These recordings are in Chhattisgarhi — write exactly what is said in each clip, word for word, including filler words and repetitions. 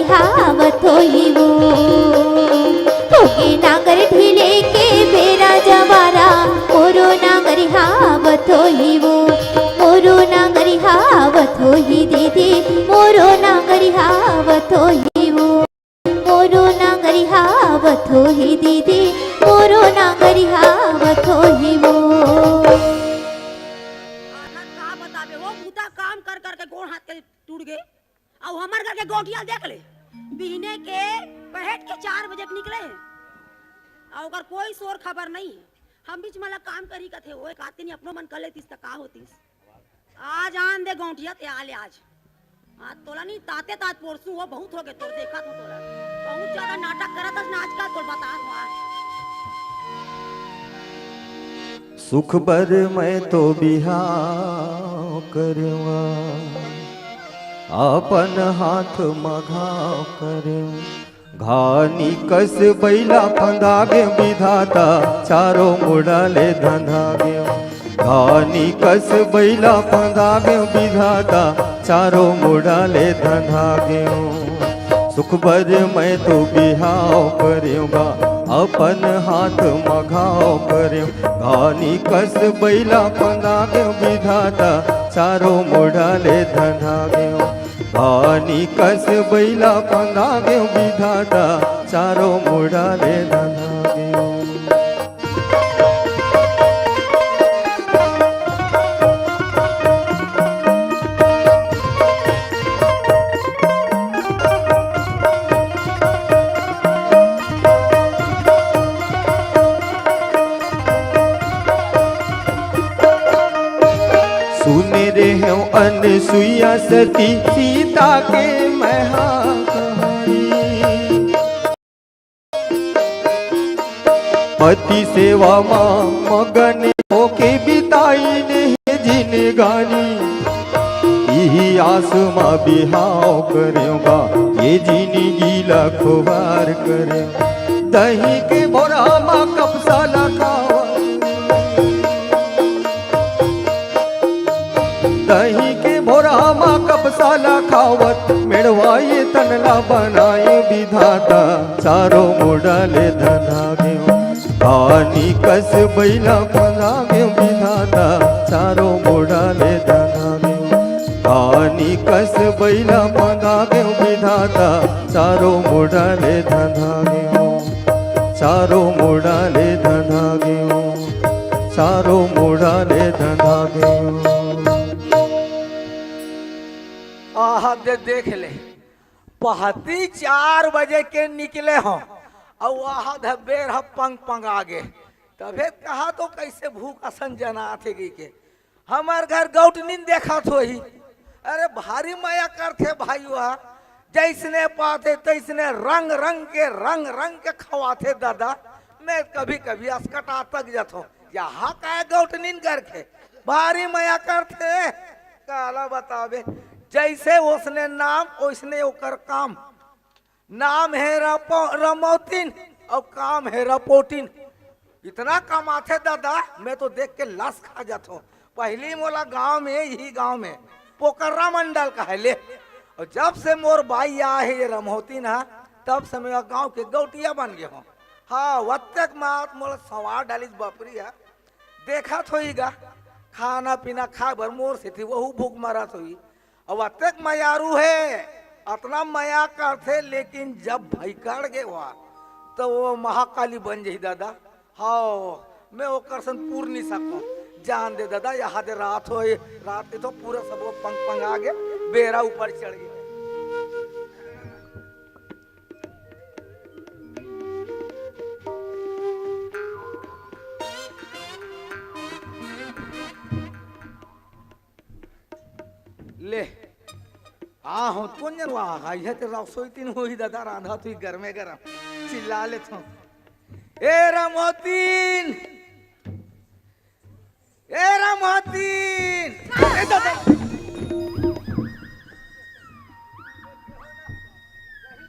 हावत होही वो। होगे नांगर ढीले के बेरा जवारा, मोरो नांगर हावत होही वो। मोरो नांगर हावत होही दीदी, मोरो नांगर हावत होही वो। मोरो नांगर हावत होही दीदी, मोरो नांगर हावत होही वो। आखिर का बताबे, वो भूता काम कर कर के गोड़ हाथ के टूट गए। अउ हमर घर के गौंटिया देख ले, बिहने के पहट के चार बजे के निकले हे, अउ ओकर कोई शोर खबर नहीं हे। हम बीच में ला काम करी कथे, ओए काते नहीं अपनो मन कर लेतिस त का होतिस। आज आन दे गौंटिया ते आले आज। आज तोला नहीं ताते तात पोरसू वो बहुत हो गए तोर देखा तो तोला। बहुत ज्यादा नाटक करत हस ना आजकल तोर बता दो आज। सुख बर मैं तो बिहाव करवा, अपन हाथ म घाव करेंव। घानी कस बइला फंदा गेंव विधाता, चारों मुड़ा ले धंधा गेंव। घानी कस बइला फंदा गेंव विधाता, चारों मुड़ा ले धंधा गेंव। सुख बर मैं तो बिहाव करेंव गा, अपन हाथ म घाव करेंव। घानी कस बइला फंदा गेंव विधाता, चारों मुड़ा ले धंधा गेंव। घानी कस बइला फंदा गेंव विधाता, चारों मुड़ा ले धंधा गेंव। सुने रेहेंव अनसुईया सती सीता के मैं हा कहानी। पति सेवा म मगन होके बिताइन हे जिनगानी। इही आस म बिहाव करेंव गा, ये जिनगी ला खुवार करेंव। दही के भोरा म कपसा ला खावत, दही के भोरा म कपसा ला खावत, मेड़वा ये तन ला बनाए विधाता, चारों मुड़ा ले धंधा गेंव। घानी कस बइला फंदा गेंव विधाता, चारों मुड़ा ले धंधा गेंव। घानी कस बइला फंदा गेंव विधाता, चारों मुड़ा ले धंधा गेंव। चारों मुड़ा ले धंधा गेंव। चारों मुड़ा ले धंधा गेंव। आहा दे देख ले, पहती चार बजे के निकले हों, अउ आहा ध बेर ह पंग पंगा गे। तभे कहा तो कइसे भूख असन जनात हे कहिके। हमर घर गौटनिन देखत होही। अरे भारी मया करथे भाई, वह जइसने पाथे तइसने रंग रंग के, रंग रंग के खवाथे दादा। मैं कभी कभी असकटा तक जाथों, यहाँ काय गौटनिन करके भारी मया करथे। काला बताबे, जइसे ओसने नाम ओइसने ओकर काम। नाम हे रपो-, रमौतिन अउ काम हे रपोटिन। इतना कमाथे दादा, मैं तो देख के लस खा जाथों। पहिली मोला गांव में, इही गांव में पोकर्रा मंडल कहे ले, अउ जब से मोर बाई आए हे ये रमौतिन हा, तब से मैं गांव के गौटिया बन गे हों। हाँ, वत्तेक मात मोला सवार डालिस बपरी हा। देखत होही गा, खाना पीना खाए बर मोर सेती वहू भूख मरत होही। अउ अतेक मयारू हे, अतना मया करथे, लेकिन जब भइकड़ गे वा, त वो महाकाली बन जही दादा। हव, मैं ओकर सन पूर नी सकूं। जान दे दादा, यहाँ दे रात होए, रात के तो पूरा सब वो पंग पंग आ गे, बेरा ऊपर चढ़ गे। ले, आ हो, कोन जन वा, आ, इहे ते रसोई तीन होही दादा, रांधा तुही गरमे गरम, चिल्ला लेथों। ए रामोतीन, ए रामोतीन, ए दादा।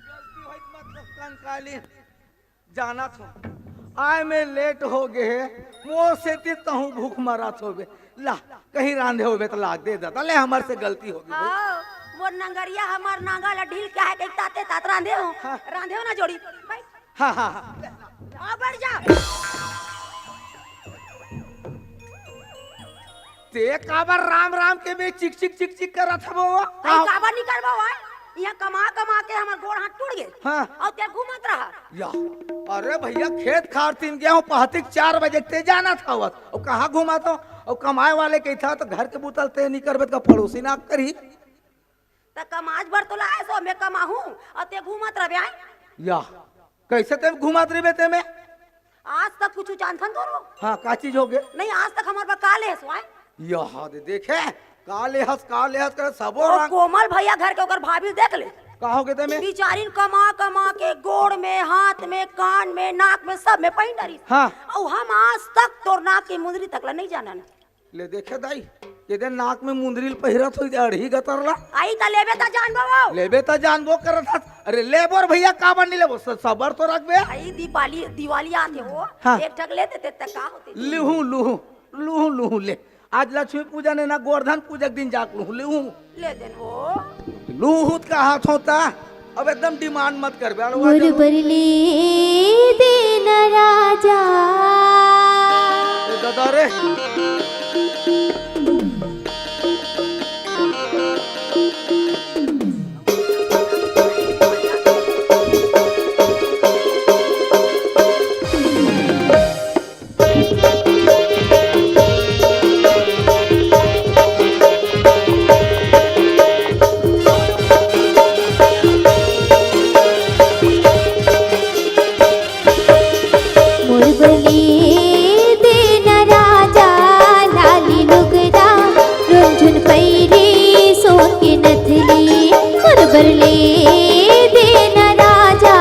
गलती होई त मतलब कंकालीन। जानत हों, आए में लेट हो गे हे, मोर सेती तहूँ भूख मरत होबे। ला, कहीं रांधे होबे त ला दे दादा, ले हमर से गलती हो गे भाई। हाँ। वो नंगरिया हमर नांगा ला ढील के आहे, कहिके ताते तात रांधे हो। हाँ। रांधे हो ना जोड़ी। बैठ। हाँ, हाँ, हाँ। आ, बैठ जा। ते काबर राम राम के में चिक चिक चिक चिक करत हबो? आई काबर नहीं करबो भाई? यहाँ कमा कमा के हमर गोड़ हाथ टूट गए। हाँ। और ते घूमत रहा। या, अरे भैया, खेत खार तीन गया हूँ, पहतिक चार बजे ते जाना था वत। और कहाँ घुमाता हूँ? और कमाए वाले के था तो घर के बुतल ते नहीं करबे तो पड़ोसी ना करी। त कमाज भर तो लाए सो, मैं कमाहूँ, और ते घूमत रहबे, आय? या, कैसे ते घूमत रहिबे ते में? आज तक कुछ जानथन तोरो? हाँ, का चीज हो गए? नहीं, आज तक हमर बा का ले सो, आय? या, दे देखे, का ले हस, का ले हस, कर सबो ओ रंग। कोमल भैया घर के ओकर भाभी देख ले। का हो गए ते में? बिचारिन कमा कमा के गोड़ में, हाथ में, कान में, नाक में, सब में पहिन डरिस। हाँ। और हम आज तक तोर नाक के मुंदरी तक ला नहीं जानन। ले देखे दाई, ये दे नाक में मुंदरी ल पहिरत होई दे अड़ही गतर ला। आई त लेबे त जानबो वो। लेबे त जानबो करत हस। अरे लेबो रे भैया, काबर नहीं लेबो? स-, सबर तो रखबे। आई दिवाली, दिवाली आथे हो। हाँ। एक ठक ले देते त का होते? लूहूँ, लूहूँ, लूहूँ, लूहूँ ले। आज लक्ष्मी पूजा ने ना, गोवर्धन पूजा के दिन जाके लूहूँ, लूहूँ। ले देन वो। लूहूँ त का हाथ होता? अब एकदम डिमांड मत करबे, अरे वाह, मोर जरूर। बर ले देना राजा। ए दादा रे। मोर बले देना राजा लाली लुगरा, रुनझुन पैरी सोन के नथली। मोर बले देना राजा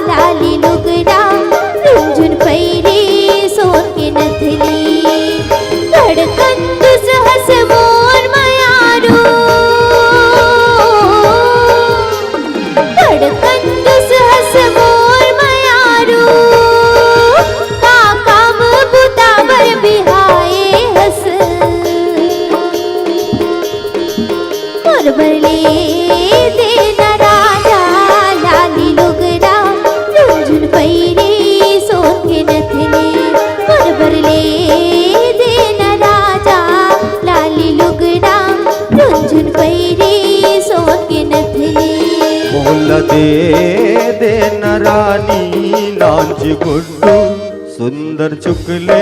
लाली लुगरा, रुनझुन पैरी सोन के नथली। धड़कन दुस हस मोर मयारू, धड़कन दुस हस मोर मयारू, का काम बुता बर बिहाए हस। मोर बर ले देना राजा लाली लुगरा, रुनझुन पैरी सोन के नथनी। मोर बर ले देना राजा लाली लुगरा, रुनझुन पैरी सोन के नथनी। मोला दे देना रानी नानची गुड्डू, सुंदर चुकले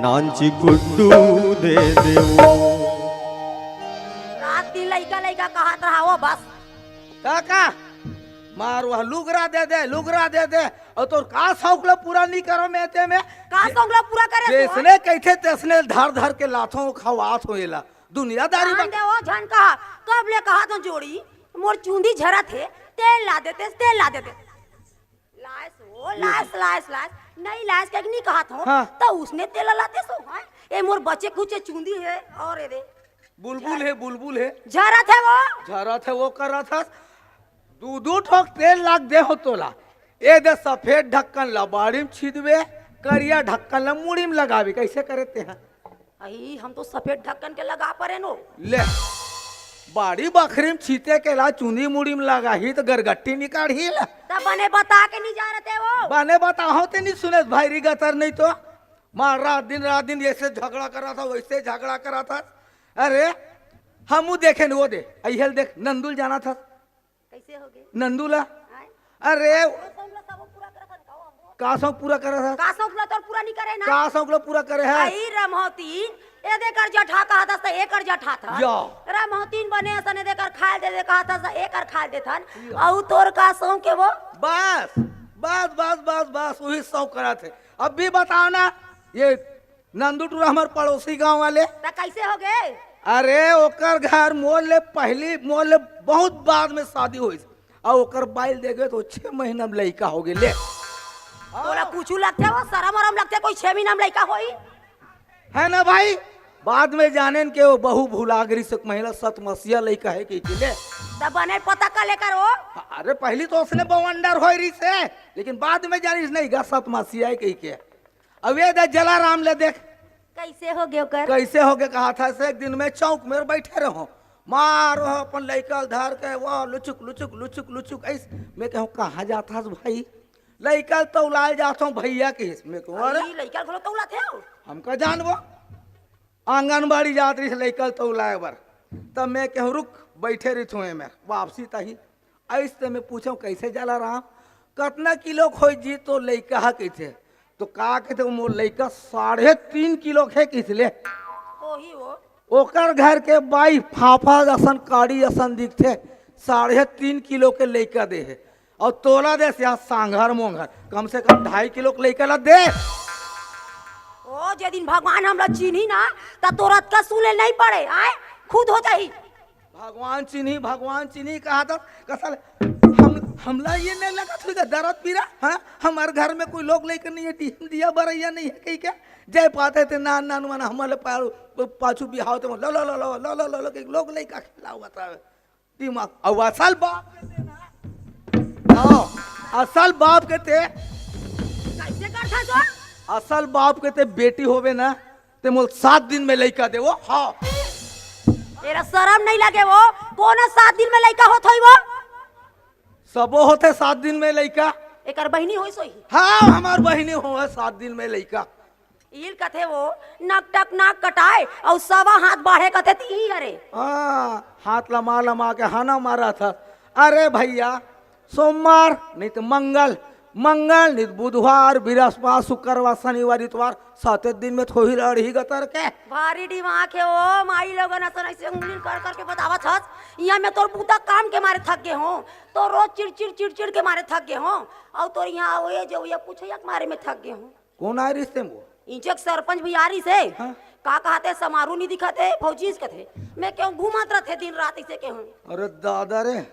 नानची गुड्डू दे देवो। रात दिन लइका लइका कहत रहा वो बस। का का? मार वह लुगरा दे दे, लुगरा दे दे। और तोर का शौक ला पूरा नहीं करो मैं ते में? का शौक ला पूरा करे तू? जैसने कहिथे तैसने धर धर के लाथों खवात हो एला। दुनियादारी जान बा- दे ओ झन कहा, कब ले कहा तो जोड़ी, मोर चुंदी झरत हे, तेल ला देते, तेल ला देते। लास हो, ये लास, लास, लास। नहीं लास के नहीं कहा था, हाँ। तो उसने तेल लाते सो, हाँ? ए मोर बचे कुचे चुंदी है, और ए दे। बुलबुल है, बुलबुल है। झरत है वो। झरत है वो करत हस। दू दू ठोक तेल लाग दे हो तोला। ए दे सफेद ढक्कन ला बाड़ी में छीदबे, करिया ढक्कन ला मुड़ी में लगावे, कैसे करे ते हैं? अही, हम तो सफेद ढक्कन के लगा परे नो। ले, बाड़ी बखरी में छीते के ला चुंदी मुड़ी में लगाही तो गरगट्टी निकालही ला। तब बने बता के नहीं जा रहे वो। बने बताहो ते नहीं सुने भाई री गतर नहीं तो। मार रात दिन, रात दिन ऐसे झगड़ा करा था, वैसे झगड़ा करा था। अरे, हमू देखे न वो दे, अहियल देख, नंदुल जाना था। कैसे हो गए? नंदू ला। आय। अरे। का शौक ला सबो पूरा करत हन, का हो हमरो? का शौक पूरा करे है? का शौक ला तोर पूरा नहीं करे ना? का शौक ला पूरा करे है? आई रमौतीन, ए देकर जठा कहा था, ए कर जठा था। या। रमौतीन बने असन ए देकर खाए दे दे कहा था, ए कर खाए दे थन। या। अउ तोर का शौक है वो? बस, बस, बस, बस, बस, वही शौक करा थे। अब भी बताओ ना, ये नंदू टूरा हमर पड़ोसी गांव वाले। त कैसे हो गए? अरे, ओकर घर मोर ले पहली, मोर ले बहुत बाद में शादी होइस। अउ ओकर बाइल देखे तो छह महीना में लइका हो गए ले। तोला कुछ लगथे वो, शरम वरम लगथे, कोई छह महीना में लइका होई? है ना भाई? बाद में जानेन के वो बहू भुला गई से महिला सतमसिया लइका है कि ले। तब बने पता का लेकर हो? अरे, पहली तो उसने बवंडर होई रही से, लेकिन बाद में जानिस नहीं गा सतमसिया है कही के। अब ये दे जलाराम ले देख। कैसे हो गए ओकर? कैसे हो गए कहा था से एक दिन में चौक में बैठे रहो, मार, वो अपन लइका ल धर के वो लुचुक लुचुक लुचुक लुचुक अइस। मैं कहूँ, "कहाँ जात हस भाई?" "लइका ल तौलाए जात हूँ भैया," कहिस। मैं कहूँ, "अरे।" ई लइका ल घलो तौलाथे हो? हम का जानबो, आंगनबाड़ी जात रहिस लइका ल तौलाए बर। तब मैं कहूँ, "रुक, बइठे रहिथों एमे, वापसी तही।" अइस ते मैं पूछों, "कइसे जाला राम, कतना किलो के होही जी तोर लइका ह?" कहिथे। तो का कहिथे, "मोर लइका साढ़े तीन किलो के हे," कहिथे ले। ओही वो। ओकर घर के बाई फाफा असन काड़ी असन दिखथे, साढ़े तीन किलो के लइका दे हे, अउ तोला देस या सांघर मोंघर, कम से कम ढाई किलो के लइका ला दे। ओ, जे दिन भगवान हमला चिन्ही ना, त तोर अतका सुने नहीं पड़े, आय, खुद हो जाही। भगवान चिन्ही, भगवान चिन्ही कहा था, कसल हम, हमला ये नहीं लगा था दरद पीरा, हाँ? हमारे घर में कोई लोग लइका नहीं है, डीम दिया बरैया नहीं है, कही क्या? जय पाते थे नान नान मन हमले पारू, पाछू बिहाव ते लो लो लो लो लो लो लो लो के लोग लइका खिलावत हवे। दिमाग, अउ असल बाप के ते ना, हाँ, असल बाप के ते, कइसे करथा तो? असल बाप के ते बेटी होवे ना, ते मोल सात दिन में लइका दे वो, हाँ। तेला सरम नहीं लगे वो? कोन सात दिन में लइका होत होही वो? सबो होथे सात दिन में लइका। एकर बहिनी होइस होही। हाँ, हमार बहिनी होवे सात दिन में लइका। इल कथे वो, नकटक नाक कटाए, अउ सवा हाथ बाढ़े कथे तीही हरे। हाँ, हाथ लमा लमा के हाना मारत हस। अरे भैया, सोमवार, नहीं तो मंगल, मंगल, नहीं तो बुधवार, बृहस्पति, शुक्रवार, शनिवार, इतवार, साते दिन में थोही रड़ही गतर के। भारी दिमाग हे ओ, माई लोगन असन अइसे उंगली कर कर के बतावत हस। इहाँ मैं तोर बूता काम के मारे थक गे हों, तो रोज चिड़चिड़ चिड़चिड़ के मारे थक गे हों, अउ तोर इहाँ वो ये जो ये पूछइया के मारे में थक गे हों। कोन आय रिहिस ते वो? इंचक सरपंच भी आ रिहिस हे। हाँ। का कहत हे, समारू नहीं दिखत हे, फौजी से कथे। मैं कहूँ घूमत रथे दिन रात अइसे कहूँ। अरे दादा रे,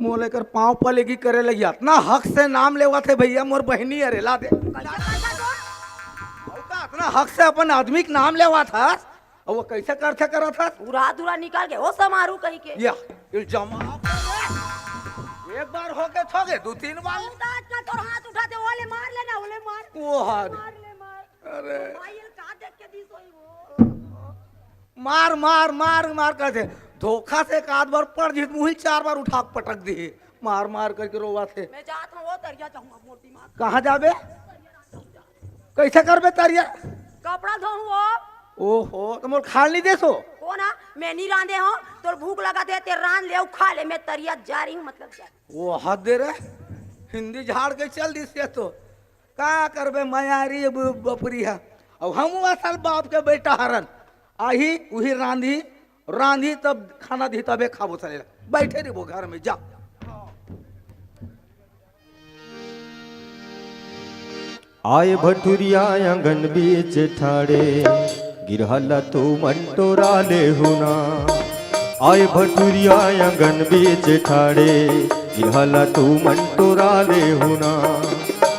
मोला एकर पाँव पलेगी करे लगी। अतना हक से नाम लेवत हे भैया, मोर बहिनी हरे, ला दे। कैसे, कैसे तो? अउ का अतना हक से अपन आदमी के नाम लेवत हस? अउ वो कैसे करथे करत हस? उरा दुरा निकल गे, ओ समारू कही के। या, इल्जाम आप कर रहे। एक बार होके थोगे, दू तीन बार। उदा आजकल तोर हाथ उठाथे, ओले मार लेना, ओले मार। वो हाथ। मार ले, मार। अरे। भाई, ये का देख के दिस होही वो? मार, मार, मार, मार करथे। धोखा से एक आध बार पड़ जिस, मुही चार बार उठा के पटक दिही। मार, मार करके रोवत हे। मैं जात हूँ, वो तरिया जाऊँ, अब मोर दिमाग। कहाँ जाबे? कैसे करबे तरिया? कपड़ा धोहूँ वो। ओहो, तो मोर खाल नहीं देसो? कोन हा? मैं नहीं रांधे हों, तोर भूख लगथे, ते रांध ले, अउ खा ले, मैं तरिया जा रही हूँ, मतलब जा रही हूँ। वो हद दे रे, हिंदी झाड़ के चल दिस ये तो। का करबे, मयारी ब-, बपरी हा। अब हम असल बाप के बेटा हरन, आही, उही रांधी, रांधी तब खाना दी, तबे खाबो साले। बैठे रहिबो घर में, जा। आय भटुरिया आंगन बीच ठाड़े, गिरहा ला तू मंटोरा ले हुना। आय भटुरिया आंगन बीच ठाड़े, गिरहा ला तू मंटोरा ले हुना।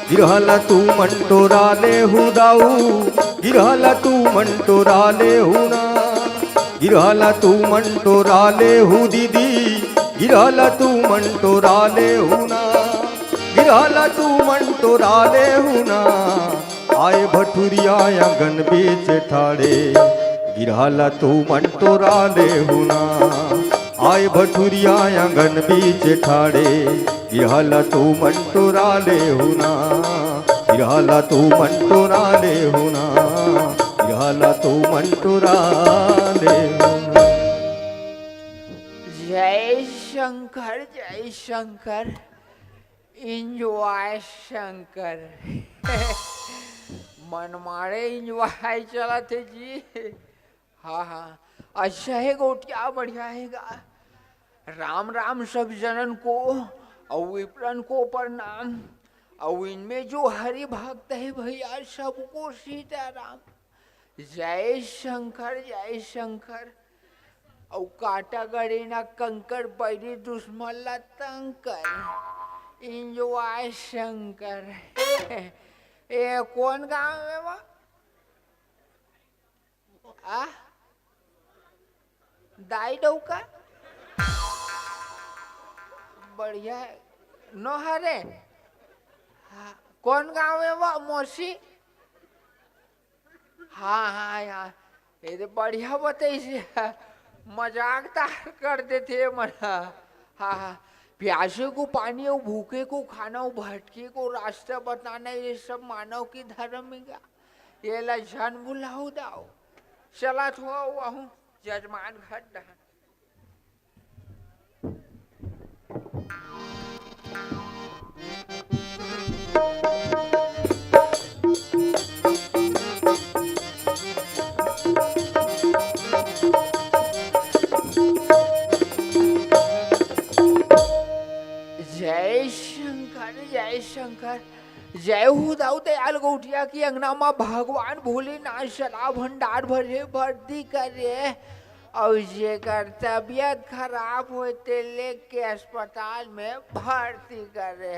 गिरहा ला तू मंटोरा ले हु दाऊ, गिरहा ला तू मंटोरा ले हुना। गिरहा ला तू मंटोरा ले हु दीदी, गिरहा ला तू मंटोरा ले हुना। गिरहा ला तू मंटोरा ले हुना। आय भटुरिया आंगन बीच ठाड़े, गिरहा ला तू मंटोरा ले हुना। आय भटुरिया आंगन बीच ठाड़े, गिरहा ला तू मंटोरा ले हुना। गिरहा ला तू मंटोरा ले हुना। गिरहा ला तू मंटोरा ले हुना। जय शंकर, जय शंकर। Enjoy शंकर। मनमाड़े enjoy चलत हे जी। हाँ, हाँ। अच्छा हे गोठिया, बढ़िया हे गा। राम राम सब जनन को, अउ विप्रन को प्रणाम। अउ इनमें जो हरि भक्त हे भैया, सबको सीताराम। जय शंकर, जय शंकर। अउ कांटा गड़े ना कंकर, बैरी दुश्मन ला तंग कर। Enjoy शंकर। ए, कोन गाँव हे वो? आ? दाई डौका? बढ़िया हे। नो हरे? हाँ, कोन गाँव हे वो, मौसी? हाँ, हाँ, यार, ये तो बढ़िया बतइस। मजाक तार कर देथे मन ह। हाँ, हाँ। प्यासे को पानी अउ भूखे को खाना अउ भटके को रास्ता बताना, ये सब मानव की धर्म हे का? ये ला झन भुलाहू दाऊ। चलत हों, आहूँ जजमान घर डहन। जय शंकर, जय शंकर। जय हो दाऊ दयाल गौटिया की अंगना मा भगवान भोलेनाथ सदा भंडार भरे भर्ती करे। अउ जेकर तबीयत खराब होय ते लेके अस्पताल में भर्ती करे।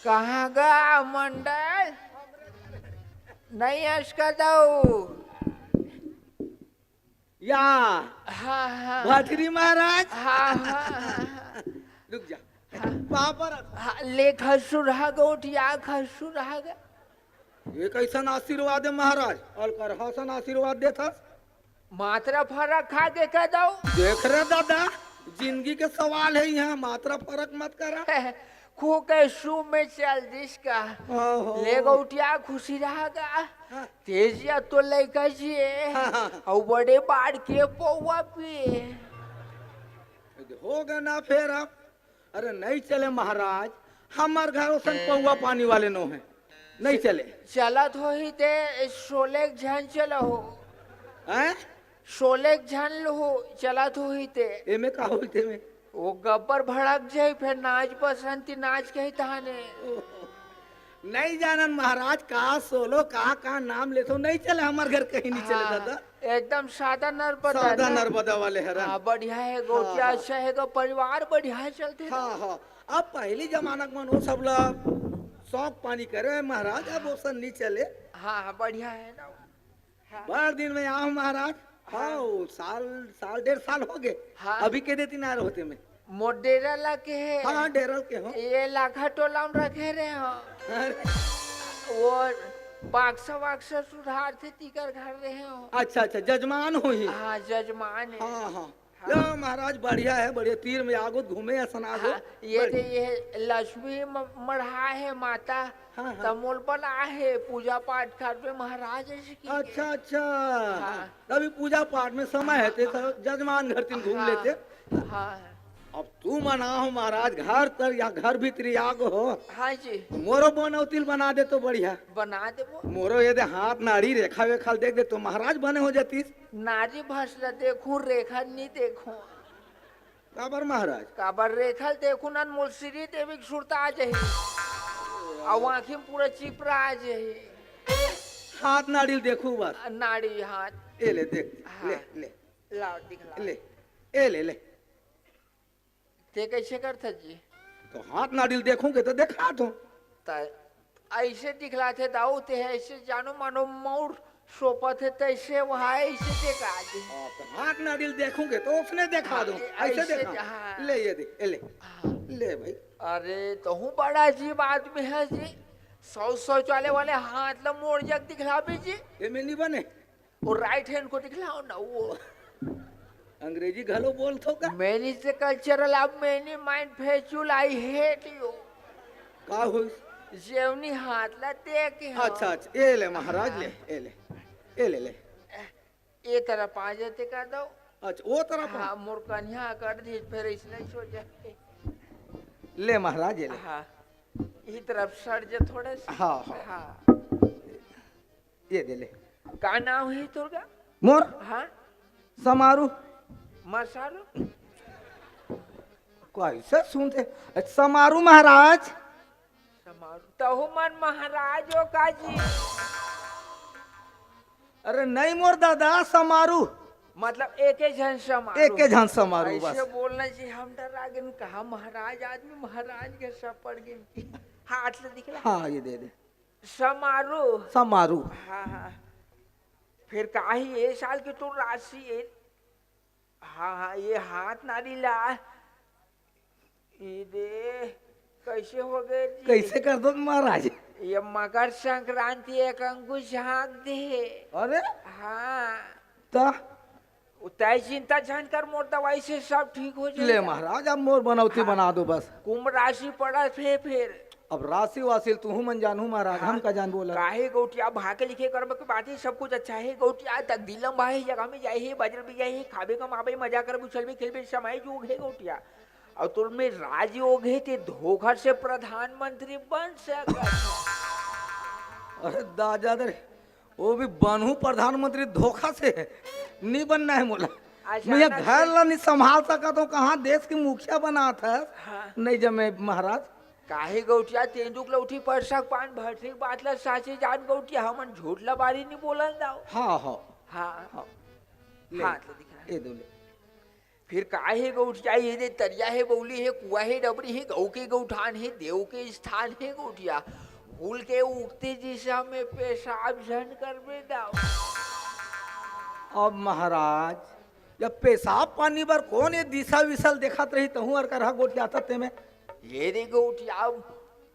कहाँ गा मंडल? नहीं अस का दाऊ? या। हाँ, हाँ। भटरी महाराज। हाँ, हाँ, हाँ, हाँ। रुक जा। हाँ। पाँव परत। हाँ, ले खसुर हा गौटिया, खसुर हा गा। ये कैसन आशीर्वाद हे महाराज? अलकर हसन आशीर्वाद देथस। मात्रा फरक खा के कह दो। देख रे दादा, जिंदगी के सवाल हे इहाँ, मात्रा फरक मत करा। खो के सू में चल दिस का। ओहो। ले गौटिया खुशी रहा गा। हाँ। तेजिया तो लइका जी हे। हाँ, हाँ। अउ बड़े बाढ़ के पौवा पिए। हो गे ना फेर अब। अरे नहीं चले महाराज, हमर घर ओसन पौवा पानी वाले नो हे, नहीं चले। चलत होही ते सोलेक झन चलहो। हैं? सोलेक झन लहो, चलत होही ते। एमे का होही ते में? वो गब्बर भड़क जाही, फेर नाच बसंती नाच कही तहाने। ओहो। नहीं जानन महाराज, का सोलो, का, का नाम लेथो, नहीं चले, हमर घर कहीं नहीं चले हाँ, दादा। एकदम सादा नरबदा सादा ना। नरबदा वाले हरन। हाँ, बढ़िया हे, हाँ, गौटिया हाँ। अच्छा हे, गो परिवार बढ़िया हे, चलथे हाँ, ना। हाँ। अब पहली जमाना के मन वो सब ला शौक पानी करे महाराज, अब वो सब नहीं चले। हाँ, हाँ, बढ़िया हे ना। हाँ। बड़ दिन में आव महाराज। हाँ। हाँ, वो साल, साल डेढ़ साल हो गे। हाँ। अभी के देती ना रहते में। मोर डेरा ला के हे। हाँ, डेरा के हो। ये लाखा टोला में रखे रहे हो। अरे। वो बाक्सा वाक्सा सुधार थे तीकर घर रहे हो। अच्छा, अच्छा, जजमान होही। हाँ, जजमान हे। हाँ, हाँ। हाँ। या महाराज बढ़िया हे, बढ़िया तीर में आगो घूमे असन आगो। हाँ, ये बढ़िया। दे, ये लक्ष्मी म-, मढ़ा हे माता, हाँ, हाँ। त मोल बना हे, पूजा पाठ करबे महाराज जी की। अच्छा, अच्छा। हाँ। हाँ। तभी पूजा पाठ में समय हे, ते सब जजमान घर तीन घूम हाँ। लेते। हाँ। अब तू मना हो महाराज, घर तर या घर भीतरी आगो हो। हाँ जी। तो मोरो बनौतिल बना दे तो बढ़िया। बना देबो। मोरो ये दे हाथ नाड़ी रेखा वेखा देख दे तो महाराज बने हो जातीस। नाड़ी भस ला देखूं, रेखा नहीं देखूं। काबर महाराज? काबर रेखा देखूं ना, मोर श्रीदेवी के सुरता आ जाही। अउ आँखी में पूरा चिपरा आ जाही। हाथ नाड़ी ल देखूं बस। नाड़ी हाथ। ए ले देख, हाँ। ले, ले। लाओ, दिखला। ले, ए ले, ले। ते कैसे करथस जी? तो हाथ नाड़ी ल देखूंगे तो देखात हों। त ऐसे दिखलाथे दाऊ, ते ऐसे जानो मानो मौर सोपत हे, तैसे वहाँ ऐसे देखा जी। हाँ, तो हाथ नाड़ी ल देखूंगे तो उसने देखा दूं, हाँ, ऐसे ऐसे देखा। हाँ। ले ये दे, ए ले। हाँ। ले भाई। अरे, तहूँ बड़ा अजीब आदमी हे जी। शौ-, शौचालय वाले हाथ ला मोड़ जग दिखलाबे जी। एमे नहीं बने। वो right hand को दिखलाओ ना, वो। अंग्रेजी घलो बोलथो का? Many is the cultural of many mind factual, I hate you। का होइस? जेवनी हाथ ला दे के हो। अच्छा, अच्छा, ए ले महाराज, ले, ए ले, ए ले, ले। ए तरफ आ जाते का दो। अच्छा, वो तरफ आ। हाँ, मोर कन्या कर दी, फिर इसने सो जाए। ले महाराज, ये ले। हाँ, ई तरफ सर जे थोड़ा सा। हाँ, हाँ। हाँ। ये दे ले। का नाम हे तोर का? मोर? हाँ। समारू। मसारू? कैसे सुनते? समारू महाराज। समारू। तहू मन महाराज हो का जी? अरे नहीं मोर दादा, समारू। मतलब एके झन समारू। एके झन समारू ऐसे बस। बोलना जी, हम डरा गेन, कहा महाराज आदमी, महाराज के सब पड़ गेन। हाथ से दिखला। हाँ, ये दे दे। समारू। समारू। हाँ, हाँ। फिर काहे ये साल के तो राशि है? हाँ, हाँ, ये हाथ नारी ला। ई दे, कैसे हो गए जी? कैसे कर दो महाराज? ये मकर संक्रांति एक अंकुश झाँक दे। अरे? हाँ। तो? तै चिंता झन कर, मोर दवाई से सब ठीक हो जाही। ले महाराज, अब मोर बनौती हाँ। बना दो बस। कुंभ राशि पड़त हे फेर। अब राशि वाशि तुहू मन जानहू महाराज, हाँ। हम का जानबो ला। काहे गौटिया, भागे लिखे कर्म के बात हे, सब कुछ अच्छा हे गौटिया। तकदीर लंबा हे, जगह में जाही, बजर भी जाही, खाबे कमाबे, मजा करबे, उछलबे खेलबे, समय जोग हे गौटिया। अउ तोर में राजयोग हे, ते धोखा से प्रधानमंत्री बन सकत हे। अरे दादा रे, वो भी बनहूँ प्रधानमंत्री धोखा से, नहीं बनना हे मोला। अच्छा, मैं ये ना घर से ला नहीं संभाल सकत हूँ, कहाँ देश के मुखिया बनात हस? हाँ। नहीं जमे महाराज। काहे गौटिया, तेंदुक लौठी परसक पान भटरी बात ला साचे जान गौटिया, हमन झूठ ला बारी नहीं बोलन दाव। हाँ, हाँ। हाँ। हाँ। ले, हाँ, तो दिखा। ये दो ले। फिर का हे गौटिया, ये दे तरिया हे, बौली हे, कुआ हे, डबरी हे, गऊ के गौठान हे, देव के स्थान हे गौटिया। भूल के उगते दिशा में पेशाब झन करबे दाव। अब महाराज, जब पेशाब पानी बर कोन ये दिशा विशा ल देखत रही, तहूँ अर करहा गोठियाथस तेमे। ये दे गौटिया,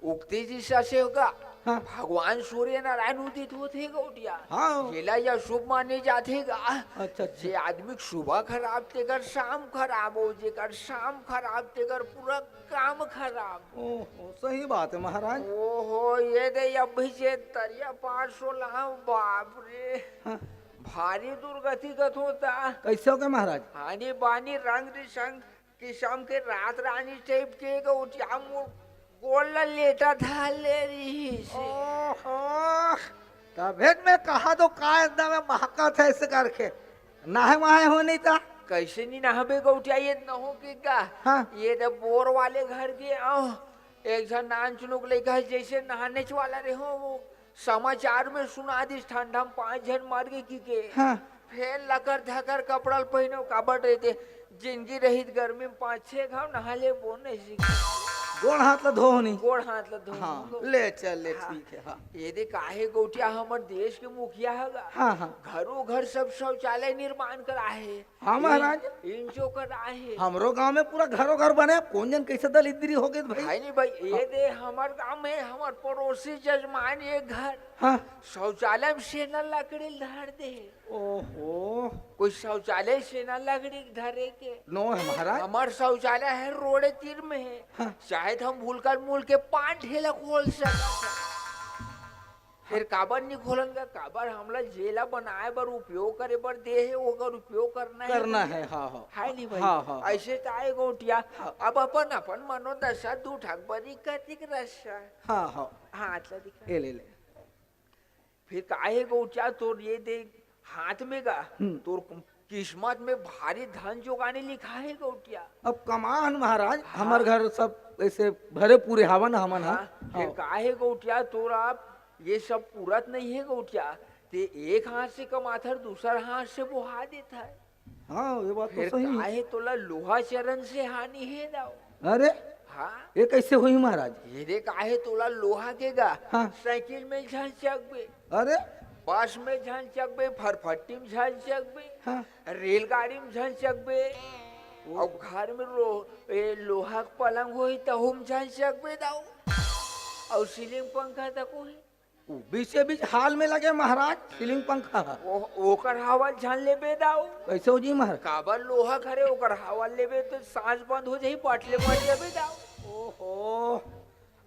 उगते दिशा से होगा। हाँ। भगवान सूर्य नारायण उदित होथे गौटिया। हाँ। जेला यह शुभ माने जाथे गा। अच्छा, अच्छा। जे आदमी के सुबह खराब, तेकर शाम खराब हो, जेकर शाम खराब, तेकर पूरा काम खराब। ओहो, सही बात हे महाराज। ओहो, ये दे अभी जे तरिया पार सोला, बाप रे। हाँ। भारी दुर्गति गत होता। कैसे हो गए महाराज? हानि बानी रंग रिसंग किसम के रात रानी type के गौटिया मोर गोड़ ल लेटा धर ले रिहिस। ओहो, तभे त मैं कहा तो का एकदम महकत हे ऐसे करके। नहाए वहाए हो नहीं ता? कैसे नहीं नहाबे गौटिया, ये नहो के का? हाँ। ये तो बोर वाले घर के आओ, एक झन नान चुनुक लइका हे, जैसे नहानेच वाला रहे हो, वो समाचार में सुना दिस, ठंडा में पांच झन मर गे कि के। हाँ। फेर लकर धकर कपड़ा ल पहिनो, काबर रहिथे, जिंदगी रहित गर्मी में पांच छह घाव नहा ले, बोन नहीं सीखे। गोड़ हाथ ला धो होनी। गोड़ हाथ ला धो हाँ, होनी। ले चल, ले, हाँ। ठीक हे, हाँ। ये दे काहे गौटिया, हमर देश के मुखिया हे गा। हाँ, हाँ। घरों घर सब शौचालय निर्माण करा हे। हाँ महाराज। इन-, इंचो करा हे। हमरो गांव में पूरा घरों घर बने, कोन जन कैसे दलिद्री हो गए भाई। भाई नहीं भाई, ये हाँ। दे हमर गांव में हमर पड़ोसी जजमान एक घर हाँ। शौचालय में सेना लकड़ी धर दे। ओहो। कोई शौचालय सेना लकड़ी धरे के? नो हे महाराज। हमर शौचालय हे रोड़े तीर में हे। हाँ। चाहे तो हम भूल कर मूल के पान ठेला खोल सकत हे। फिर काबर नहीं खोलन का? काबर हमला जेला बनाए बर, उपयोग करे बर दे हे, ओकर उपयोग करना हे करना भैया। हे, हाँ, हाँ। हे नहीं भाई? हाँ, हाँ, हाँ। ऐसे तो आए गौटिया, हाँ। अब अपन, अपन मनोदशा दू ठक बरी कतिक रस्सा। हाँ, हाँ। हाँ, अच्छा दिखा। ए ले, ले। फिर काहे गौटिया तोर ये दे हाथ में गा, हम्म। तोर किस्मत में भारी धन जोगाने लिखा हे गौटिया। अब कमा हन महाराज, हाँ। हमर घर सब ऐसे भरे पूरे हवन हमन ह। हाँ, फिर हाँ। काहे गौटिया तोर अब ये सब पूरत नहीं हे गौटिया, ते एक हाथ से कमाथर, दूसर हाथ से बोहा देथर। हाँ, ये बात तो फिर सही हे। काहे तोला लोहा चरण से हानि हे दाऊ? अरे, हाँ। ये कैसे होही महाराज? ये दे काहे तोला लोहा के गा, हाँ। साइकिल में झन चकबे। अरे। बस में झन चकबे, फरफट्टी में झन चकबे, हाँ। रेलगाड़ी में झन चकबे, ओ। अउ घर में रो-, ए, लोहा के पलंग होही, तहू में झन चकबे दाऊ। अउ सीलिंग पंखा तक होही। उ बीचे बीच हाल में लगे महाराज, सीलिंग पंखा ह। ओ-, ओकर हवा झन लेबे दाऊ। कैसे हो जी महाराज? काबर लोहा घरे ओकर हवा लेबे तो सांस बंद हो जाही, बटले मर जाबे दाऊ। ओहो।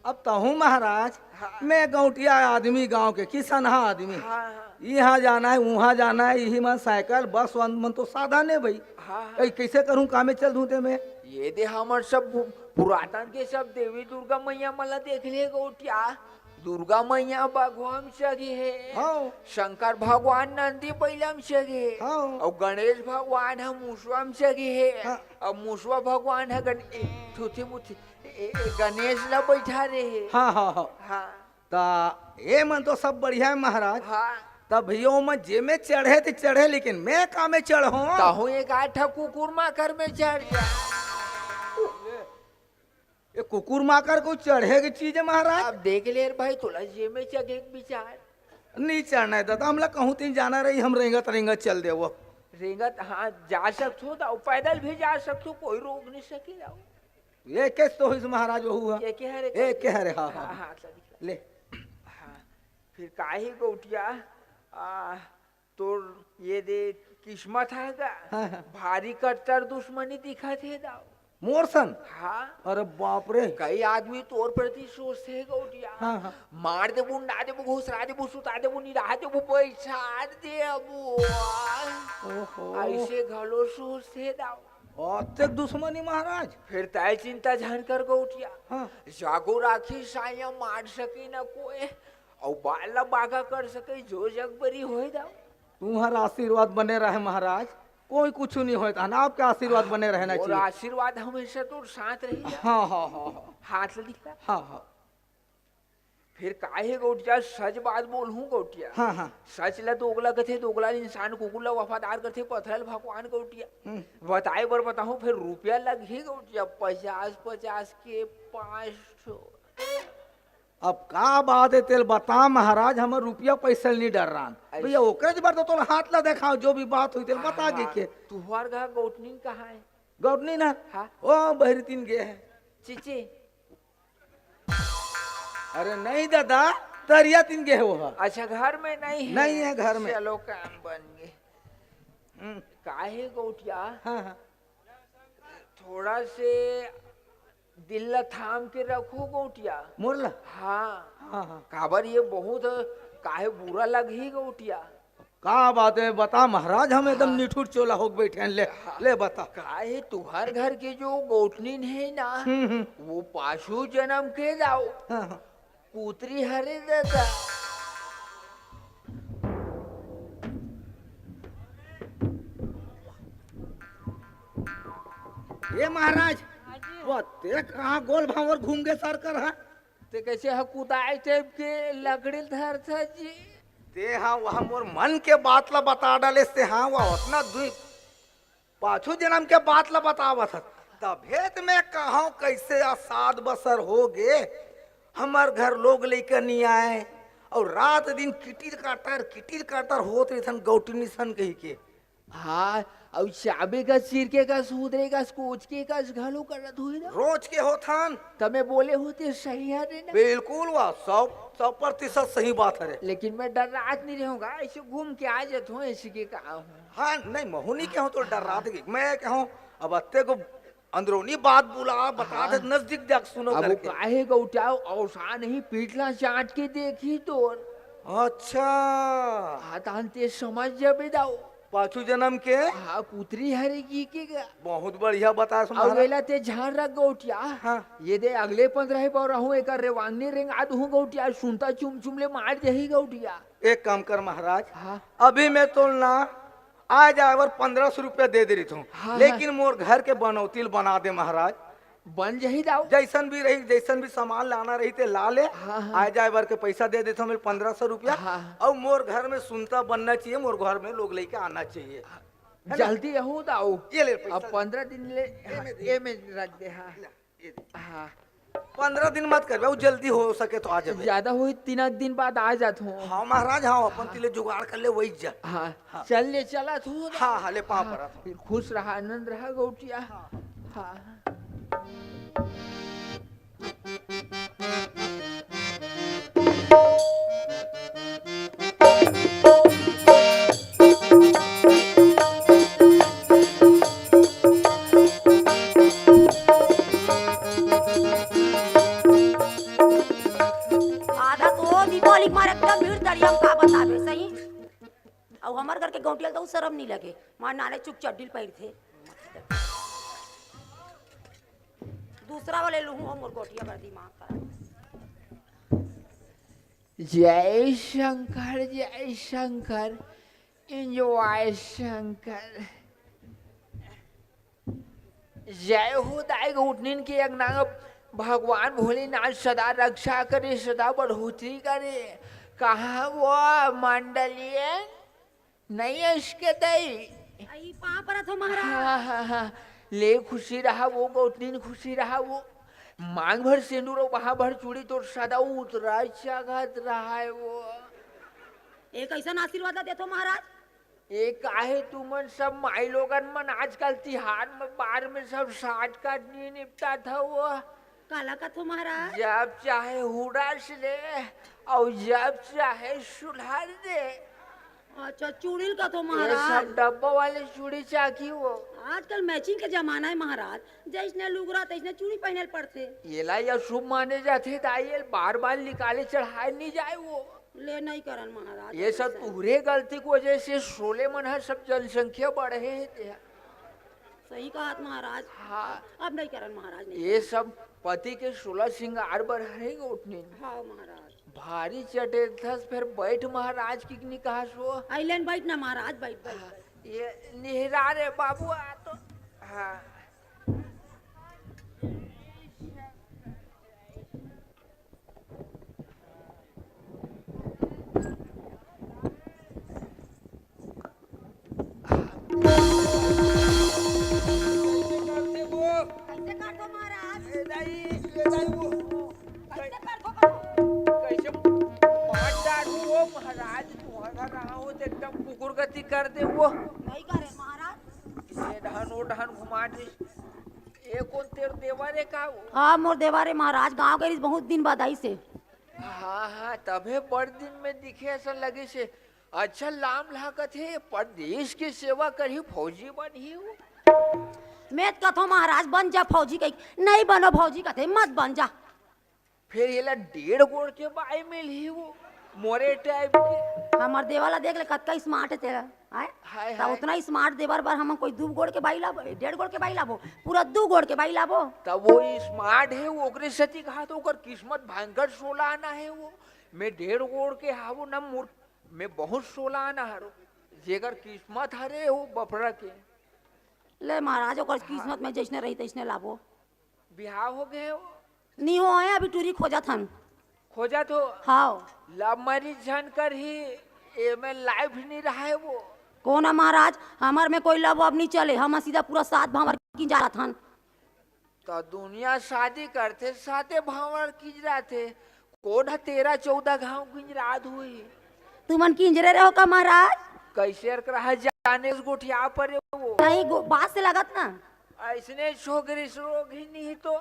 अब तहूँ महाराज, हाँ। मैं गौटिया आदमी, गांव के किसनहा आदमी। हाँ, हाँ। इहाँ जाना हे, उहाँ जाना हे, इही मन साइकिल, बस मन तो साधन हे भाई। हाँ, हाँ। कई-, कैसे करूँ, कामे चल दूँ ते मैं? ये दे हमर सब पु-, पुरातन के सब देवी दुर्गा मैया मन ला देख ले गौटिया। दुर्गा मैया बघवा म चघे हे। हाँ। शंकर भगवान नंदी बइला म चघे हे। हाँ। अउ गणेश भगवान ह मुसवा म चघे हे। हाँ। अउ मुसवा भगवान ह गण-, ए, थुथी मुथी, ए, ए, गणेश ला बइठा रहे हे। हाँ, हाँ, हाँ। हाँ। त ए मन तो सब बढ़िया हे महाराज। हाँ। त भैया ओमन जेमे चढ़े ते चढ़े, लेकिन मैं कामे चढ़हूँ? तहूँ एक आध ठा कुकुर माकर में चढ़ जा। ये कुकुर माकर कोई चढ़े के चीज हे महाराज? अब देख ले रे भाई, तोला जेमे चघे के विचार। नहीं चढ़ना हे दादा, हमला कहूँ तीन जाना रही, हम रेंगत रेंगत चल देवो। रेंगत, हाँ, जा सकथो त, पैदल भी जा सकथो, कोई रोक नहीं सके। एके तो होइस महाराज, वहू ह। एके हरे एके हरे, हाँ, हाँ, हाँ। हाँ, हाँ, चल दिखा। ले। हाँ, फिर काहे गौटिया, आ, तोर ये दे किस्मत हे गा, हाँ, हाँ। भारी कट्टर दुश्मनी दिखत हे दाऊ। मोर सन? हाँ। अरे बाप रे। कई आदमी तोर प्रति सोचथे गौटिया। हाँ, हाँ। मार देबू, उंडा देबू, घुसरा देबू, सुता देबू, निराह देबू, बैठा देबू। ओहो। अइसे घलो सोचथे दाऊ। अतेक दुश्मनी महाराज। फिर तय चिंता झन कर गौटिया। हाँ। जागो राखी साया मार सके न कोय, अउ बाल ला बागा कर सके जो जगबरी होय दाऊ। तुम्हर आशीर्वाद बने रहे महाराज, कोई कुछ नहीं होय, तहन आपके आशीर्वाद बने रहना चाहिए। आशीर्वाद हमेशा तोर साथ रही। हाँ, हाँ, हाँ, हाँ। हाथ ला दिखा। हाँ, हाँ। फिर काहे गौटिया, सच बात बोलहूँ गौटिया। हाँ, हाँ। सच ला दोगला कथे, दोगला इंसान कुकुर ला वफादार करथे, पथरा ल भगवान गौटिया। हम्म। बताए बर बताहूँ, फिर रुपया लगही गौटिया, पचास पचास के पाँच ठो। अब का बात हे तेल बता महाराज, हमर रुपया पैसा ल नहीं डर्रान। ऐसे। भैया ओकरे बर तो तोला हाथ ला देखाव, जो भी बात होही तेल बता हाँ, गे के। तुहर घर गौटनी कहाँ हे? गौटनी ना? हाँ। ओ बहरी तीन गे हे। चीची। अरे नहीं दादा, तरिया तीन गे हे वो ह। अच्छा, घर में नहीं हे? नहीं हे घर में। चलो, काम बन गे। हम्म। काहे गौटिया? हाँ, हाँ। थोड़ा से दिल ला थाम के रखो गौटिया। मोर ला? हाँ। हाँ, हाँ। काबर ये बहुत काहे बुरा लगही गौटिया। का बात हे बता महाराज, हम एकदम हाँ। निठुर चोला होके बैठे हन। ले, हाँ। ले बता। काहे तुहर घर के जो गौटनी हे ना, हम्म, हम्म। वो पाछू जनम के दाऊ। हाँ, हाँ। कुतरी हरे दादा। ए महाराज, हाँ जी। वो ते कहाँ गोल भांवर घूम गे सरकर हा? ते कइसे ह कुदाई टाइप के लकड़ी ल धरथा जी? ते हा वह मोर मन के बात ला बता डालेस, ते हा वह ओतना दुई पाछू जनम के बात ला बतावत हस। तभे त मैं कहंव कइसे आज सात बसर हो गे, हमर घर लोग लइका नी आय, अउ रात दिन किटिर काटर, किटिर काटर होत रहिथन गौटनी सन कहिके। हाँ, अउ चाबे कस, चिरके कस, सुधरे कस, कोचके कस घलो करत होही ना। रोज के होथन। त मैं बोले हों ते सही हरे ना? बिल्कुल वा, सौ, सौ प्रतिशत सही बात हरे। लेकिन मैं डर्रात नहीं रहूंगा, अइसे घूम के आ जात हों, अइसे के का हों। हाँ, नहीं, महूँ नहीं कहूँ तो डर्रात के। मैं कहूँ, अब अत्ते को अंदरूनी बात बुला, बता हाँ। दे, नजदीक जाके सुनो अब वो करके। काहे गौटिया, अवसान ही पीठ ला चाट के देखही तोर। अच्छा। हाँ, तहन ते समझ जाबे दाऊ। पाछू जनम के? हाँ, कुतरी हरे कहिके गा। बहुत बढ़िया बतास अउ महाराज। एला ते झान रख गौटिया। हाँ। ये दे अगले पंद्रह बौरा हूँ, एकर रेवांगनी रेंगा दूहूँ गौटिया, सुनता चुम चुम ले मार देही गौटिया। एक काम कर महाराज, हाँ। अभी मैं तोल ना आय जाय बर पंद्रह सौ रुपया दे दे रहिथों, हाँ, लेकिन हाँ। मोर घर के बनौती ल बना दे महाराज। बन जही दाऊ। जइसन भी रही, जइसन भी सामान लाना रही ते ला ले, हाँ, हाँ। आय जाय बर के पैसा दे देथों मैं पंद्रह सौ रुपया। हाँ। अउ मोर घर में सुनता बनना चाहिए, मोर घर में लोग लइका आना चाहिए। है ना? जल्दी आहूँ दाऊ। ये ले पैसा। अब पंद्रह दिन ले, ए में दे। ए में रख दे, हाँ। ले। हाँ। पंद्रह दिन मत करबे, अउ जल्दी हो सके तो आ जाबे। ज्यादा होही, तीन दिन बाद आ जात हों। हाँ महाराज, हाँ, अपन हाँ। तिले जुगाड़ कर ले, वही जा। हाँ, हाँ। चल ले, चलत हों। हाँ, हाँ, ले, पाँव हाँ, परत हों। खुश रहा, आनंद रहा गौटिया। हाँ। हाँ। आधा तो दीपावली के मारे एकदम भीड़ तरिया में, का बताबे सही। अउ हमर घर के गौंटिया ल तो शरम नहीं लगे, मार नाने चुक चड्डी ल पहिरथे। दूसरा वाले लूहूँ हो मोर गौंटिया बर दिमाग खराब। जय शंकर, जय शंकर, enjoy शंकर। जय हो दाई गौटनिन के अंगना, भगवान भोलेनाथ सदा रक्षा करे, सदा बढ़ोतरी करे। कहाँ वो मंडलियन? नहीं है इसके दाई। आई पाँव परत हों महाराज। हाँ, हाँ, हाँ। ले खुशी रहा वो, गौटनिन खुशी रहा वो। मांग भर सेंदूर अउ बाहा भर चूड़ी तोर सदा उतरा चघत रहा है वो। एक अइसन आशीर्वाद ला देथो महाराज। ए काहे तुमन सब माईलोगन मन आजकल तिहार में बार में सब shortcut नहीं निपटात हव? काला कथो महाराज? जब चाहे हुड़स ले अउ जब चाहे सुलहर दे। अच्छा, चूड़ी ल कथो ये महाराज। सब डब्बा वाले चूड़ी चाकी वो। आजकल मैचिंग के जमाना है महाराज, जैसने लुगरा तैसने चूड़ी पहने ल पड़थे। येला या शुभ माने जाथे, त ये बार बार निकाले चढ़ाए नहीं जाए वो। ले नहीं करन महाराज, ये सब ऐसा। तुहरे गलती के वजह से शोले मन ह सब जनसंख्या बढ़े हे ते। सही कहत महाराज। हाँ। अब नहीं करन महाराज, नहीं ये करन। सब पति के शोला श्रृंगार बर हरे गोठनी। हाँ महाराज। भारी चटेथस, फेर बैठ महाराज की नहीं कहास वो। अइलेन बैठ ना महाराज, बैठ, बैठ, हाँ, बैठ। ये निहरा रे बाबू, आ तो। हाँ। कैसे कर दो महाराज? ए दाई, ए दाई वो। कैसे कर दो, कर दो? कैसे मार डालू वो महाराज, तुम्हारा रहा हो तो एकदम कुकुर गति कर दे वो। नहीं करे महाराज। ये डहन वो डहन घुमा दे। ये कोन तेर देवर हे का वो? हाँ, मोर देवर हे महाराज, गाँव गए रहिस बहुत दिन बाद आइस हे। हाँ, हाँ, तभे बड़ दिन में दिखे असन लगिस हे। अच्छा लाम लागत हे, परदेस के सेवा करही, फौजी बनही वो। मैं त कथों महाराज बन जा फौजी कही, नहीं बनो फौजी कथे, मत बन जा। फेर एला डेढ़ गोड़ के बाई मिलही वो, मोरे टाइप के। हमर देवर ला देख ले, कतका स्मार्ट हे तेला, आय? हाय, त हाय। उतना स्मार्ट देवर बर हमन कोई दू गोड़ के बाई लाबो, डेढ़ गोड़ के बाई लाबो, पूरा दू गोड़ के बाई लाबो। त वो स्मार्ट हे, ओकरे सेती कहा त ओकर किस्मत भयंकर सोला आना हे वो। मैं डेढ़ गोड़ के हावो न मूर्ख, मैं बहुत सोला आना हरो। जेकर किस्मत हरे वो बपरा के। ले महाराज, ओकर हाँ। किस्मत में जैसने रही तैसने लाबो। बिहाव हो गए हो? नी हो है, अभी टूरी खोजत हन। खोजत हो? हाँ। लव मैरिज झन करही, एमे लाइफ नहीं रहा है वो। कोन है महाराज, हमर में कोई लव अब नहीं चले, हम सीधा पूरा सात भांवर की जात हन। त दुनिया शादी करथे, साते भांवर की जाथे। कोन ह तेरह चौदह घाव किंजरात हुई? तुमन किंजरे रहो का महाराज? कैसे अरक रहा जाने उस गोठिया पर वो। नहीं गो-, बात से लगत ना। ऐसने छोकरी से रोग ही नहीं तो।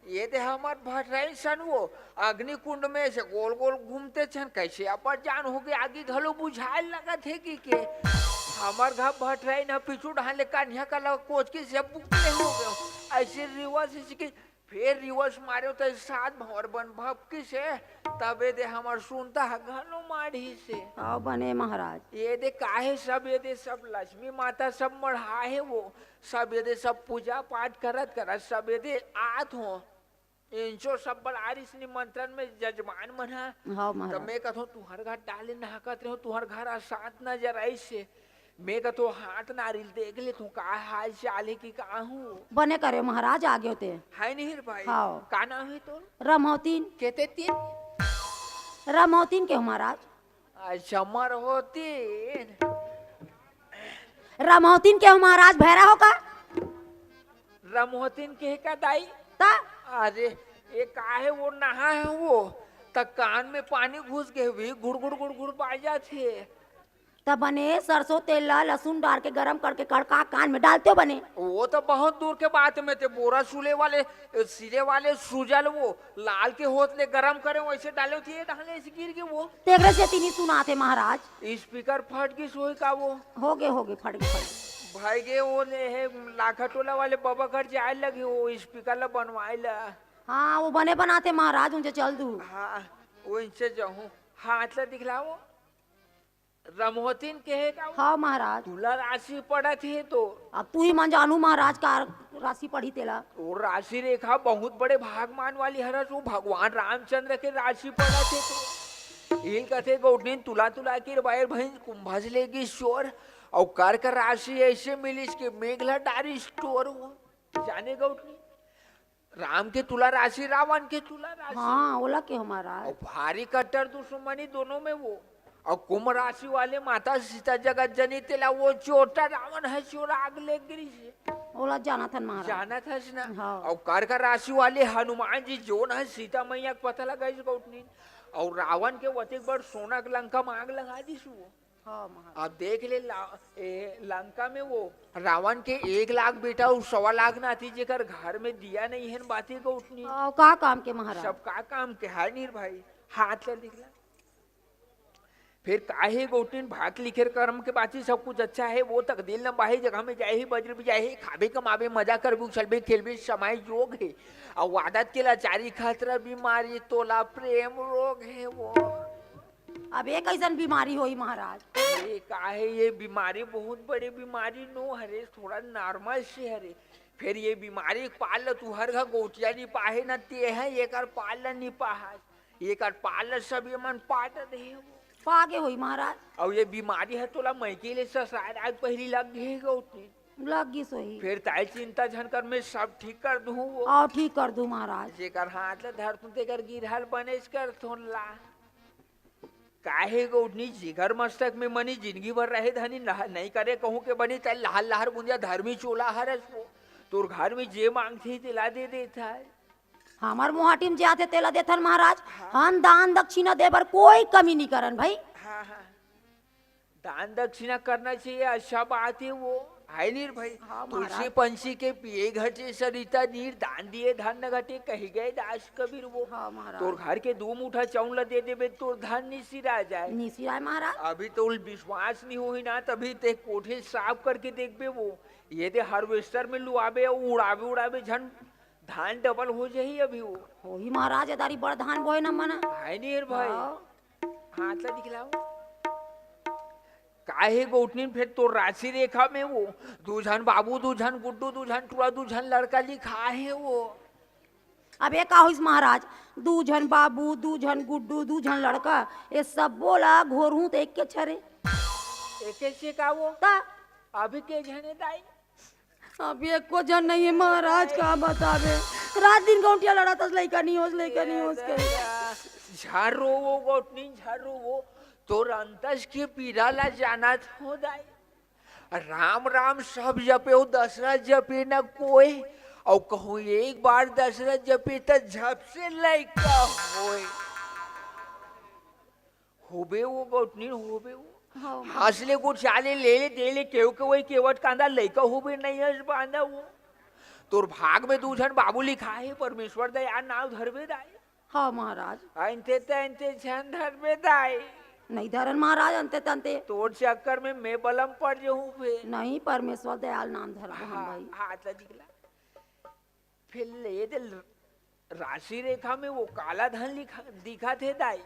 ये दे हमर भटराई सन वो अग्नि कुंड में से गोल गोल घूमते छन, कैसे अपर जान हो के आगे घलो बुझाए लगत हे कि के। हमर घर भटराई न पीछू ढाले कान्हिया का लगा कोच के से बुकले हो गयो। ऐसे रिवर्स इसकी फेर रिवर्स मारे त सात भंवर बन भपकी से, तबे दे हमर सुनता ह घलो माढ़ी से। आओ बने महाराज। ये दे काहे सब, ये दे सब लक्ष्मी माता सब मढ़ा हे वो, सब ये दे सब पूजा पाठ करत करत सब ये दे आत हो। इंचो सब बलारिस निमंत्रण में जजमान मन ह। हाँ त महाराज। मैं कथों तुहर घर डाले नहकत रहो, तुहर घर असात नजर आइस से। मैं कथों हाथ नारिल देख ले, तू का हाल चाल हे कि का हूँ? बने करे महाराज, आ गयो ते। है नहीं रे भाई? हाँ। का नाम है तोर? रमौतीन। केते तीन? रमौतीन के हो महाराज। अच्छा, मरहोतीन। रमौतीन के हो महाराज, भैरा हो का? रमौतीन के का दाई? ता? अरे, ये काहे वो नहा है वो? त कान में पानी घुस गए हुए, गुड़ गुड़ गुड़ गुड़ बाजत हे। त बने सरसों तेल ला लहसुन डाल के गरम करके कड़का कान में डालते हो बने। वो तो बहुत दूर के बात में थे, बोरा सूले वाले, सिले वाले सूजल वो लाल के होत ले गरम करे, वैसे डाले होती है, डाले ऐसे गिर के वो। तेकरे से तीनी सुनाते महाराज। स्पीकर फट गई सोई का वो? हो गए, हो गए, फट गए, फट गए। भाई गे वो ने है लाखा टोला वाले बाबा घर जाए लगे, वो स्पीकर ला बनवाए ला। हाँ, वो बने बनाते महाराज, उनसे चल दू। हाँ, वो इनसे जाऊँ। हाथ ला दिखलाओ। रमहोतीन के हे का? हाँ महाराज। तुला राशि पड़त हे तो। अब तू ही मन जानू महाराज का राशि पड़ी तेला। वो राशि रेखा बहुत बड़े भागमान वाली हरस, वो भगवान रामचंद्र के राशि पड़त हे तो। इल कथे गौठनीन तुला तुला के बायर भैंस कुंभज लेगी शोर, और कर कर राशि ऐसे मिलिस के मेघला डारी स्टोर हो। जाने गौठनीन। राम के तुला राशि, रावण के तुला राशि। हाँ, ओला के हमारा। और भारी कट्टर दुश्मनी दोनों में वो। और कुंभ राशि वाले माता सीता जगत जनी तेला वो चोटा रावण है, चोर आग ले गिरी से। ओला जानत हन महाराज। जानत हस ना? हाँ। और कर्क राशि वाले हनुमान जी जोन है सीता मैया के पता लगा इस गौठनीन। और रावण के वतिक बड़ सोना के लंका में आग लगा दी सु। हाँ, महाराज। अब देख ले ला-, ए, लंका में वो रावण के एक लाख बेटा और सवा लाख नाती जेकर घर में दिया नहीं है, बाती गौठनीन। हाँ, का काम के महाराज? सब का काम के है नीर भाई, हाथ ले दिखला। फेर काहे गोठिन भाग लिखे करम के बाची, सब कुछ अच्छा हे, वो तकदीर लंबा हे, जगह में जाए ही, बजर भी जाए ही, खाबे कमाबे, मजा करबे, उछलबे, खेलबे, समय जोग हे। अउ आदत के लाचारी, खतरा, बीमारी, तोला प्रेम रोग हे वो। अब ये कैसन बीमारी होई महाराज? ये काहे, ये बीमारी बहुत बड़े बीमारी नो हरे, थोड़ा normal से हरे। फेर ये बीमारी के पाल ल तुहर घर गोठिया नी पाहे न, ते ह एकर पाल ल नी पाहस। एकर पाल ल सब ये मन पाट दे हे वो। पागे होई महाराज। अउ ये बीमारी ह तोला मइके ले ससुराल आए के पहिली लग गे हे गोठिन। लग गिस होही। फेर ताई चिंता झन कर, मैं सब ठीक कर दूँ वो। आओ ठीक कर दूँ महाराज। जेकर हाथ ल धरथों तेकर गिरहल बनेच करथों ला। काहे गोठिन, जेकर मस्तक में मनी जिनगी भर रहे धनी, नह-, नइ करे कहूँ के बनी, तै लहर लहर बुंदिया धरमी चोला हरस वो। तोर घर में जे मांगथे तेला दे देथस। हमर मोहाटी में जे आथे तेला देथन महाराज। हाँ। हम दान दक्षिणा दे बर कोई कमी नी करन भाई। हाँ, हाँ। दान दक्षिणा करना चाहिए, अच्छा बात हे वो, हे नी रे भाई? हाँ, तुलसी महाराज। पंछी के पिए घटे सरिता नीर, दान दिए धन न घटे, कहि गए दास कबीर वो। हाँ, महाराज। तोर घर के दू मुठा चाउर ल दे देबे, तोर धन निसिरा जाए। निसिराए महाराज। अभी तोला विश्वास नी होही ना, तभी ते कोठे साफ करके देखबे वो। ये दे harvester में लुआबे अउ उड़ाबे, उड़ाबे झन धान double हो जाही अभी वो। होही महाराज, ए दारी बड़ धान बोए न मना। हे नी रे भाई? हाँ। हाथ ला दिखलाओ। काहे गोठिन, फेर तोर राशि रेखा में वो दू झन बाबू, दू झन गुड्डू, दू झन टुरा, दू झन लड़का लिखा हे वो। अब ये का होइस महाराज, दू झन बाबू, दू झन गुड्डू, दू झन लड़का, ये सबो ला घोरहूँ त एके छरे। एके से का वो? त? अभी के झने दाई? अब एको झन नइ हे महाराज, का बताबे, रात दिन गौंटिया लड़त हस, लइका नइ होस, लइका नइ होस कहि। झन रो वो गोठिन, झन रो वो, तोर अंतस के पीरा ला जानत हों दाई। राम राम सब जपे हो, दशरथ जपे न कोय। अउ कहूँ एक बार दशरथ जपे त झप से लइका होय। होबे वो गोठिन, होबे वो। हाँ। हँस ले, गोठिया ले, ले ले, दे ले, केव के वही केवट कांदा, लइका होबे नइ हस बांधा वो। तोर भाग में दू झन बाबू लिखा हे, परमेश्वर दयाल नाम धरबे दाई। हाँ महाराज। अंते त अंते झन धरबे दाई। नइ धरन महाराज, अंते त अंते। तोर चक्कर में मैं बलम पड़ जाहूँ फेर। नहीं, परमेश्वर दयाल नाम धरबो हम हाँ, भाई। हाथ ला दिखला। फेर ले दे ल-, राशि रेखा में वो काला धन लिखा, दिखत हे दाई।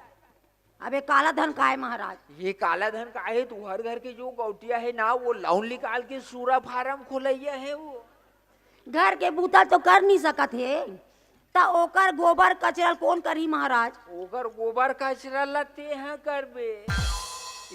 अबे काला धन काय महाराज? ये काला धन काय हे, तुहर घर के जो गौटिया हे ना, वो loan निकाल के सूरा farm खोलइया हे वो। घर के बूता तो कर नइ सकत हे, त ओकर गोबर कचरा ल कोन करही महाराज? ओकर गोबर कचरा ल तेहा करबे।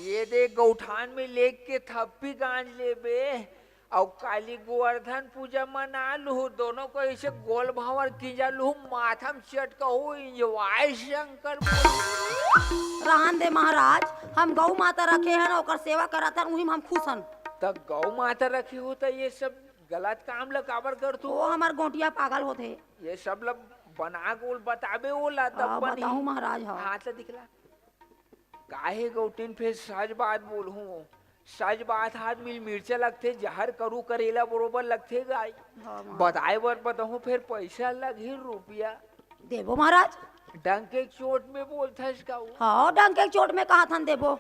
ये दे गौठान में लेग के थप्पी गांज लेबे, अउ काली गोवर्धन पूजा मना लूहू, दोनों कोई अइसे गोल भांवर किंजा लूहू, माथा म चटकहू, enjoy शंकर बोल। रहन दे महाराज, हम गौ माता रखे हन, ओकर सेवा करत हन, उही म हम खुश हन। त गौ माता रखे हो त ये सब गलत काम ल काबर करथो? ओ हमर गोटिया पागल होथे। ये सब ल बना के ओला बताबे ओला, तब हाँ, बनही। बताहूँ महाराज, हाँ। हाथ ल दिखला। काहे गौटिन फेर सच बात बोलहूँ? सच बात हाथ मिल मिर्चा लगथे, जहर करू करेला बरोबर लगथे गाय। हाँ, महाराज। बताए बर बताहूँ, फेर पइसा लगही रुपया। देबो महाराज। डंके के चोट में बोलथस का वो? हाँ, डंके के चोट में कहत हन देबो।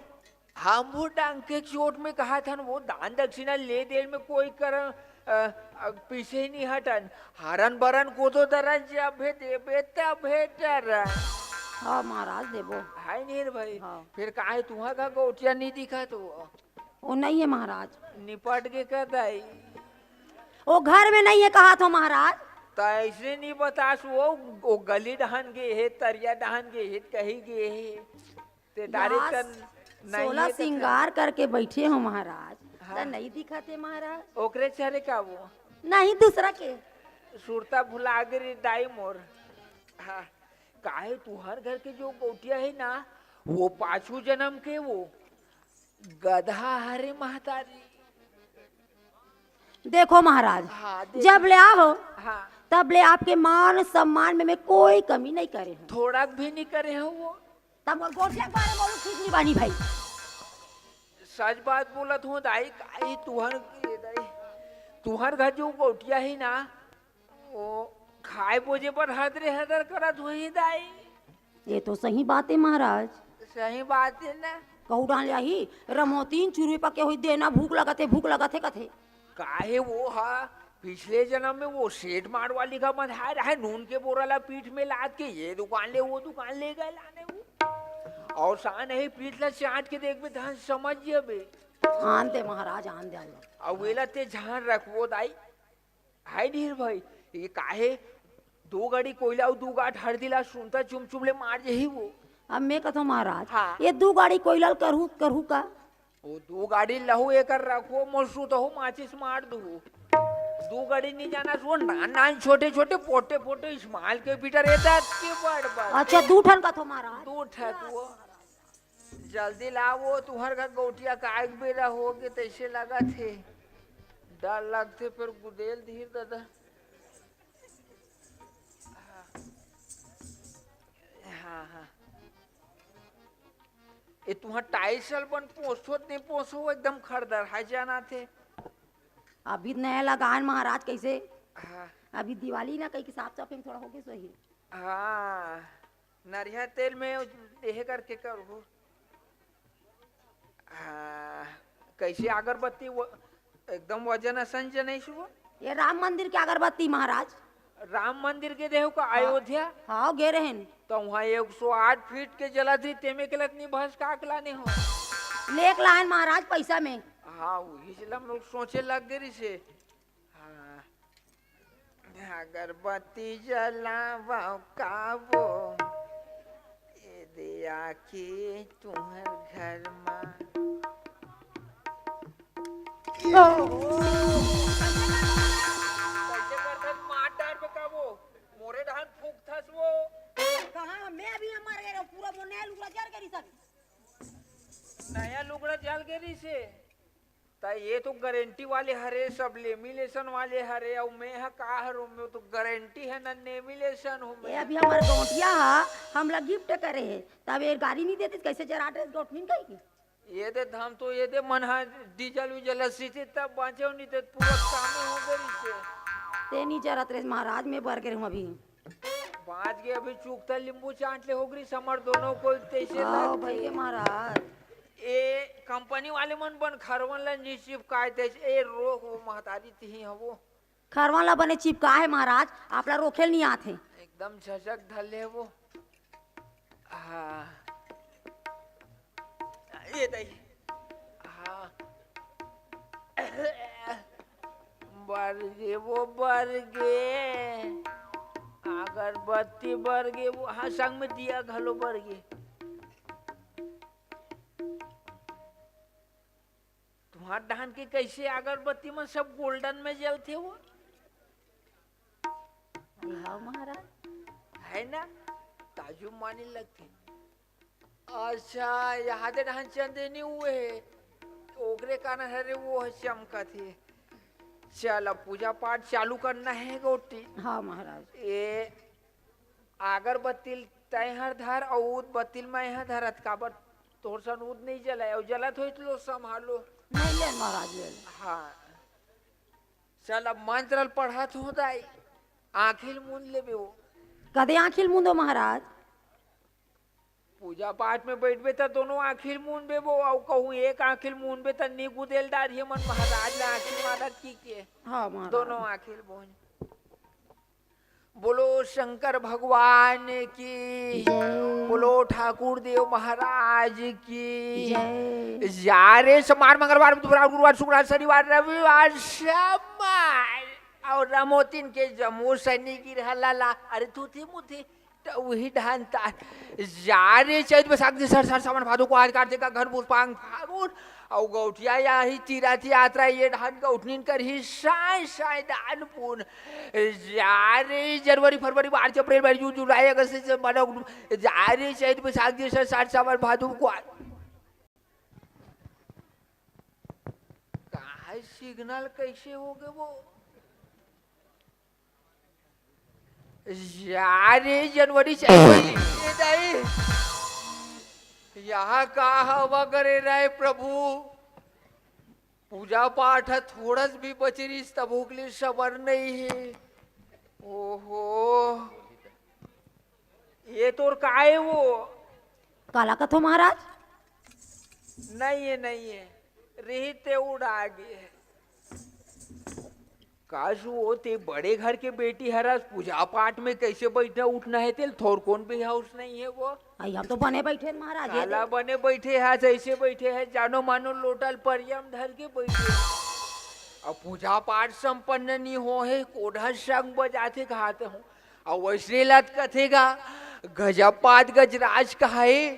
हम वो डंके के चोट में कहत हन, वो दान दक्षिणा ले देन में कोई करन, अ, अ, पीछे नहीं हटन। हरन बरन को तो दरन जब भे देबे तब भे डरन। हाँ महाराज, देबो। हाय नीर भाई, हाँ। फेर काहे तुहा का गौटिया नहीं दिखत हो? वो नहीं है महाराज। निपट के कह दाई। वो घर में नहीं है कहत हो महाराज। त अइसने नहीं बतास वो, वो गली डहन गे हे, तरिया डहन गे हे, कहीं गे हे। ते direct यार, कर नहीं सोलह है त सिंगार करके बैठे हो महाराज, हाँ। त नहीं दिखत हे महाराज। ओकरे चेहरे का वो? नहीं, दूसरा के। सुरता भुला गे रे दाई मोर। हाँ, काहे तुहर घर के जो गौटिया हे ना, वो पाछू जनम के वो गधा हरे महतारी। देखो महाराज, हाँ, देखो। जब ले आए हो, हाँ। तब ले आपके मान सम्मान में, में कोई कमी नहीं करे हूँ। थोड़ा भी नहीं करे हूँ वो। तब मोर गोठिया के बारे में बोलू ठीक नहीं बानी भाई। सच बात बोलत हूँ दाई, काहे तुहर, दाई, तुहर घर जो गौटिया हे ना, वो खाए बोजे बर हदरे हदर करत होही दाई। ये तो सही बात है महाराज। सही बात है ना। कहूँ डाल जाही, रमोतीन चुरमी पके होही, देना भूख लगत हे, भूख लगत हे कथे। काहे वो हा पिछले जन्म में वो सेठ मारवाली का बंधाए रहे, नून के बोरा ला पीठ में लाद के ये दुकान ले, वो दुकान ले गए लाने वो। अउ सान ही पीठ ला चाट के देखबे, तहन समझ जबे। आन दे महाराज, आन दे, आन दे। अउ एला ते झान रखबो दाई। हाय ढेर भाई, ये काहे दू गाड़ी कोइला अउ दू गांठ हरदी ला सुनता चुम चुम ले मार जही वो। अब मैं कथों महाराज, हाँ। ये दू गाड़ी कोइला ल करहू, करहू का? वो दू गाड़ी लहू एकर रखो, मोर सुतहू माचिस मार दू। दू गाड़ी नहीं जाना सो नान नान छोटे छोटे पोटे पोटे स्मॉल कंप्यूटर ये तक के बड़ बड़। अच्छा, दू ठन कथों महाराज। दू ठन वो। जल्दी लावो, तुहर घर गौटिया का आग बेरा हो गे, तैसे लगत हे। डर लगथे, फिर गुदेल धीर दादा। हाँ, हाँ। ए, तुहर टाइल्स ल बन पोंछो त नहीं पोंछो, एकदम खरदर है जाना थे। अभी नया लगान महाराज, कैसे? हाँ। अभी दिवाली ना, कहीं के साफ सफाई में थोड़ा हो गया सही। हाँ, नरिया तेल में देहे करके करहू। हाँ, कैसे अगरबत्ती वो एकदम वजन असन जनैस वो। ये राम मंदिर के अगरबत्ती महाराज। राम मंदिर के देहू का हाँ। अयोध्या? हाँ, गे रहेन। तो वहाँ एक सौ आठ फीट के जलत रही, तेमे के लत नहीं भस का के लाने हो। लेक लान महाराज पैसा में। हाँ, वही से हम लोग सोचे लग गए से। हाँ। अगरबत्ती जलावव काबो, ए दे आके तुहर घर मा। कैसे करथस मार डार पे काबो, मोरे डहान फूकथस वो। कहाँ मैं अभी मर गए रहूं, पूरा मोर नया लुगड़ा जल गए सब। नया लुगड़ा जल गए से। त ये तो गारंटी वाले हरे, सब लेमिनेशन वाले हरे, अउ मैं ह का हरो, मैं तो गारंटी है ना, लेमिनेशन हूँ ये मैं। अभी हमार गौंटिया हा हमला गिफ्ट करे हे, तब ये गाड़ी नहीं देते, कैसे जरा ड्रेस गौटमिन कही की? ये दे धाम तो ये दे मन हा डीजल उजल सीते तब बाँचे नहीं ते पूरा काम हो गई से। ते नहीं जरत रे महाराज, मैं बर के रहूँ अभी। बाँच गे अभी चूकता लींबू चाट ले होगरी समर दोनों कोई तैसे आओ लग भाई के। के महाराज। ए कंपनी वाले मन बन खरवन ला नी चिपकाए तैसे, ए रोक वो महतारी तिही हवो। खरवन ला बने चिपका है महाराज, आप ला रोखेल नहीं आथे। एकदम झझक धले वो। हाँ। ये दई। हाँ। बर गे वो, बर गे। अगरबत्ती बर गे वो, हाँ, संग में दिया घलो बर गे। तुम्हार धान के कैसे अगरबत्ती में सब गोल्डन में जलते हो? हाँ महाराज। है ना? ताजुब माने लगथे। अच्छा, यहाँ दे रहन चंदे नहीं हुए है, ओकरे कारण हरे वो है चमकत है। चल, अब पूजा पाठ चालू करना है गोटी। हाँ महाराज। ए अगरबत्ती तैं हर धर अउ उद बत्ती मैं हर धरत, काबर तोर सन उद नहीं जलाय, अउ जलत होई त लो संभालो। नहीं ले महाराज, ले ले। हाँ। चल, अब मंत्र ल पढ़त हो दाई, आँखिल मूंद लेबे वो। कदे आँखिल मूंदो महाराज? पूजा पाठ में बैठबे त दोनों आँखिल मूंदबे वो, अउ कहूँ एक आँखिल मूंदबे त नी गुदेल डारिये मन महाराज ला आँखिल मारत की के। हाँ महाराज। दोनों आँखिल मूंद। बोलो शंकर भगवान की। जय। बोलो ठाकुर देव महाराज की। जय। जा रे, सोमवार, मंगलवार, बुधवार, गुरुवार, शुक्रवार, शनिवार, रविवार, सोमवार। अउ रमोतिन के जम्मो सनी गिरहला ला। अरे तू थी मुथी, त उही ढान तार। जा रे, चैत बैसाख जेठ सावन भादो कुआर कार्तिक अघन पूस माघ फागुन। अउ गौटिया आही तीरथ यात्रा, ये ढान गौठनिन करही साय साय दान पुन। जा रे, जनवरी, फरवरी, मार्च, अप्रैल, मई, जून, जुलाई, अगस्त, सितंबर, अक्टूबर। जा रे, चैत बैसाख जेठ सावन भादो कुआर। काहे सिग्नल कैसे हो गए वो? जा रे जनवरी, जनवरी, ए दाई, यहाँ का हवा करे रहे प्रभु? पूजा पाठ ह थोड़स भी बचरिस तभो के लिए सबर नहीं है। ओहो, ये तोर काय वो? काला कथो महाराज? नहीं है, नहीं है, रही ते उड़ा गे। काश वो ते बड़े घर के बेटी हरस, पूजा पाठ में कैसे बैठना उठना है, तेल थोर कौन बेहाउस नहीं है वो। आई हम तो बने बैठे हैं महाराज, ये काला दे। बने बैठे है, जैसे बैठे है जानो मानो लोटल परियम धर के बैठे। अब पूजा पाठ संपन्न नहीं हो है, कोढ़ा संग बजाते खाते हो। अउ वैसने लत कथे गा, गजब पाद गजराज कहाए,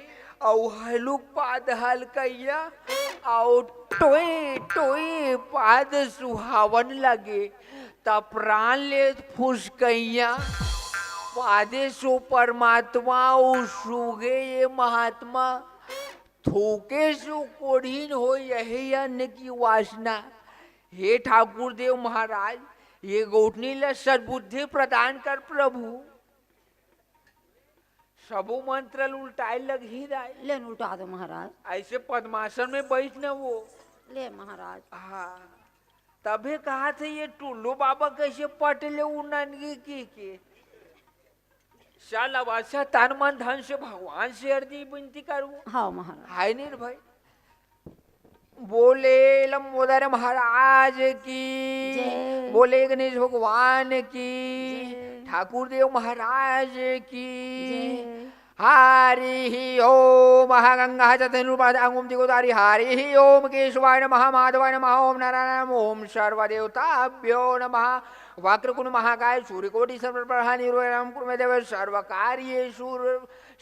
अउ हलुक पाद हलकैया, अउ टोए टोए पाद सुहावन लगे, त प्राण ले फुसकैया। पादे सो परमात्मा, अउ सुगे ये महात्मा, थूके सो कोढ़िन हो यही अन्न की वासना। हे ठाकुर देव महाराज, ये गौठनी ला सद्बुद्धि प्रदान कर प्रभु। सबो मंत्र ल उल्टाए लगही दाई। ले न उल्टा दो महाराज। ऐसे पद्मासन में बैठ न वो। ले महाराज। हाँ, तभे कहा थे ये टुल्लू बाबा कैसे पट ले उ ननगी की के। चल अब अच्छा तन मन धन से भगवान से अर्जी विनती करूँ। हाँ महाराज। हाय नीर भाई। बोले लंबोदर महाराज की, जय। बोले गणेश भगवान की, जय। ठाकुर देव महाराज की। जय। हरि ओम। महागंगा चतुर्पाद अंगुम दिगोदारी। हरि ओम केशवाय नमः, माधवाय नमः, ओम नारायण नमः, ओम सर्वदेवताभ्यो नमः। वक्रकुंड महाकाय सूर्यकोटि सर्वप्रभा निर्विघ्नं कुरु मे देव सर्वकार्येषु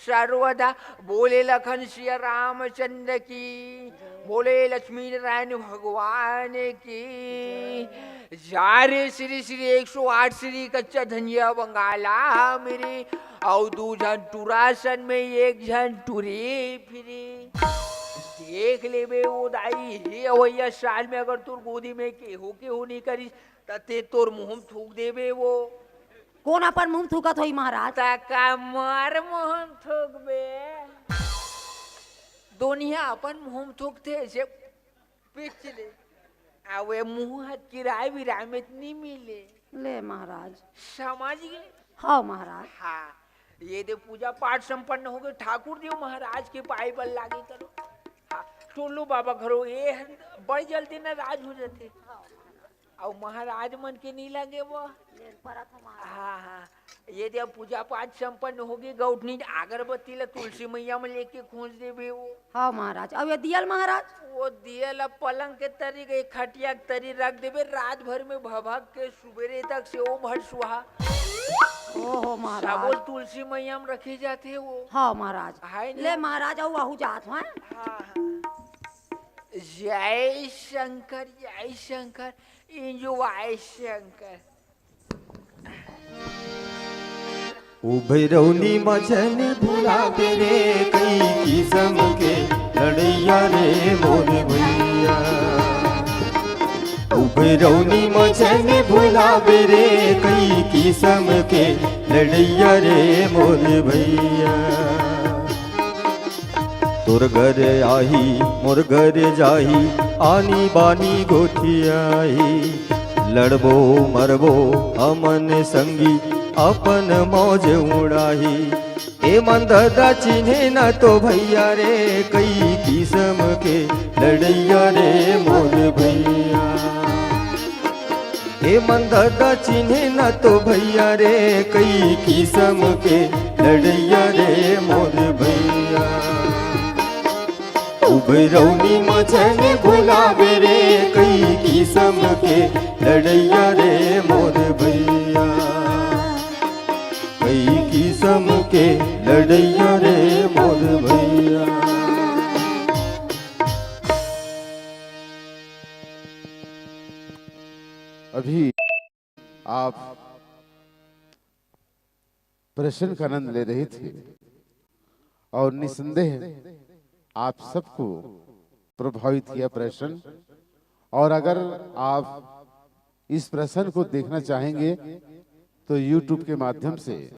सर्वदा। बोले लखन सिया रामचंद्र की, बोले लक्ष्मी नारायण भगवान की। जा रे श्री श्री एक सौ आठ श्री कच्चा धनिया बंगाला मेरी, अउ दू झन टुरासन में एक झन टुरी फिरी। देख लेबे ओ दाई, हे अवैया साल में अगर तोर गोदी में केहू केहू नहीं करिस, त ते तोर मुंह में थूक देबे वो। कौन अपन मुंह में थूकत होई महाराज? त का मार मुंह में थूकबे? दुनिया अपन मुंह में थूकथे ऐसे पिछले। आ वे मुंह हाथ किराए विराए में इतनी मिले। ले महाराज। समझ गए? हाँ महाराज। हाँ, ये दे पूजा पाठ संपन्न हो गए, ठाकुर देव महाराज के पाए बल लागे करो। हाँ, टोलू बाबा घरो ये बड़ी जल्दी नाराज हो जाते। अउ महाराज मन के नी लगे वो। लेन परत हो महाराज। हाँ, हाँ। ये दे अब पूजा पाठ संपन्न होगे, गौठनी अगरबत्ती ला तुलसी मैया में लेके खोज देबे वो। हाँ महाराज। अउ ये दियल महाराज? वो दियल अब पलंग के तरी गई, खटिया के तरी रख देबे, रात भर में भभक के सुबेरे तक से वो भर सुहा। ओहो महाराज। सबो तुलसी मैया में रखे जाथे वो। हाँ महाराज। हाय नी? ले महाराज, अउ आहू जात हो, हैं? हाँ, हाँ। जय शंकर, जय शंकर, enjoy शंकर। उभरौनी मझन भुलाबे रे, कई किसम के लड़ैया रे मोर भैया। उभरौनी मझन भुलाबे रे, कई किसम के लड़ैया रे मोर भैया। तोर घर आही, मोर घर जाही, आनी बानी गोठियाही। लड़बो मरबो हमन संगी, अपन मौज उड़ाही। ए मन ददा चिन्हे न तो भैया रे, कई किसम के लड़ैया रे मोर भैया। ए मन ददा चिन्हे न तो भैया रे, कई किसम के लड़ैया रे मोर भैया। उभरौनी मझन भुलाबे रे, कई किसम के लड़ैया रे मोर भैया। कई किसम के लड़ैया रे मोर भैया। अभी आप प्रश्न का आनंद ले रहे थे और निसंदेह आप सबको प्रभावित किया प्रश्न। और अगर आप इस प्रश्न को देखना चाहेंगे तो YouTube के माध्यम से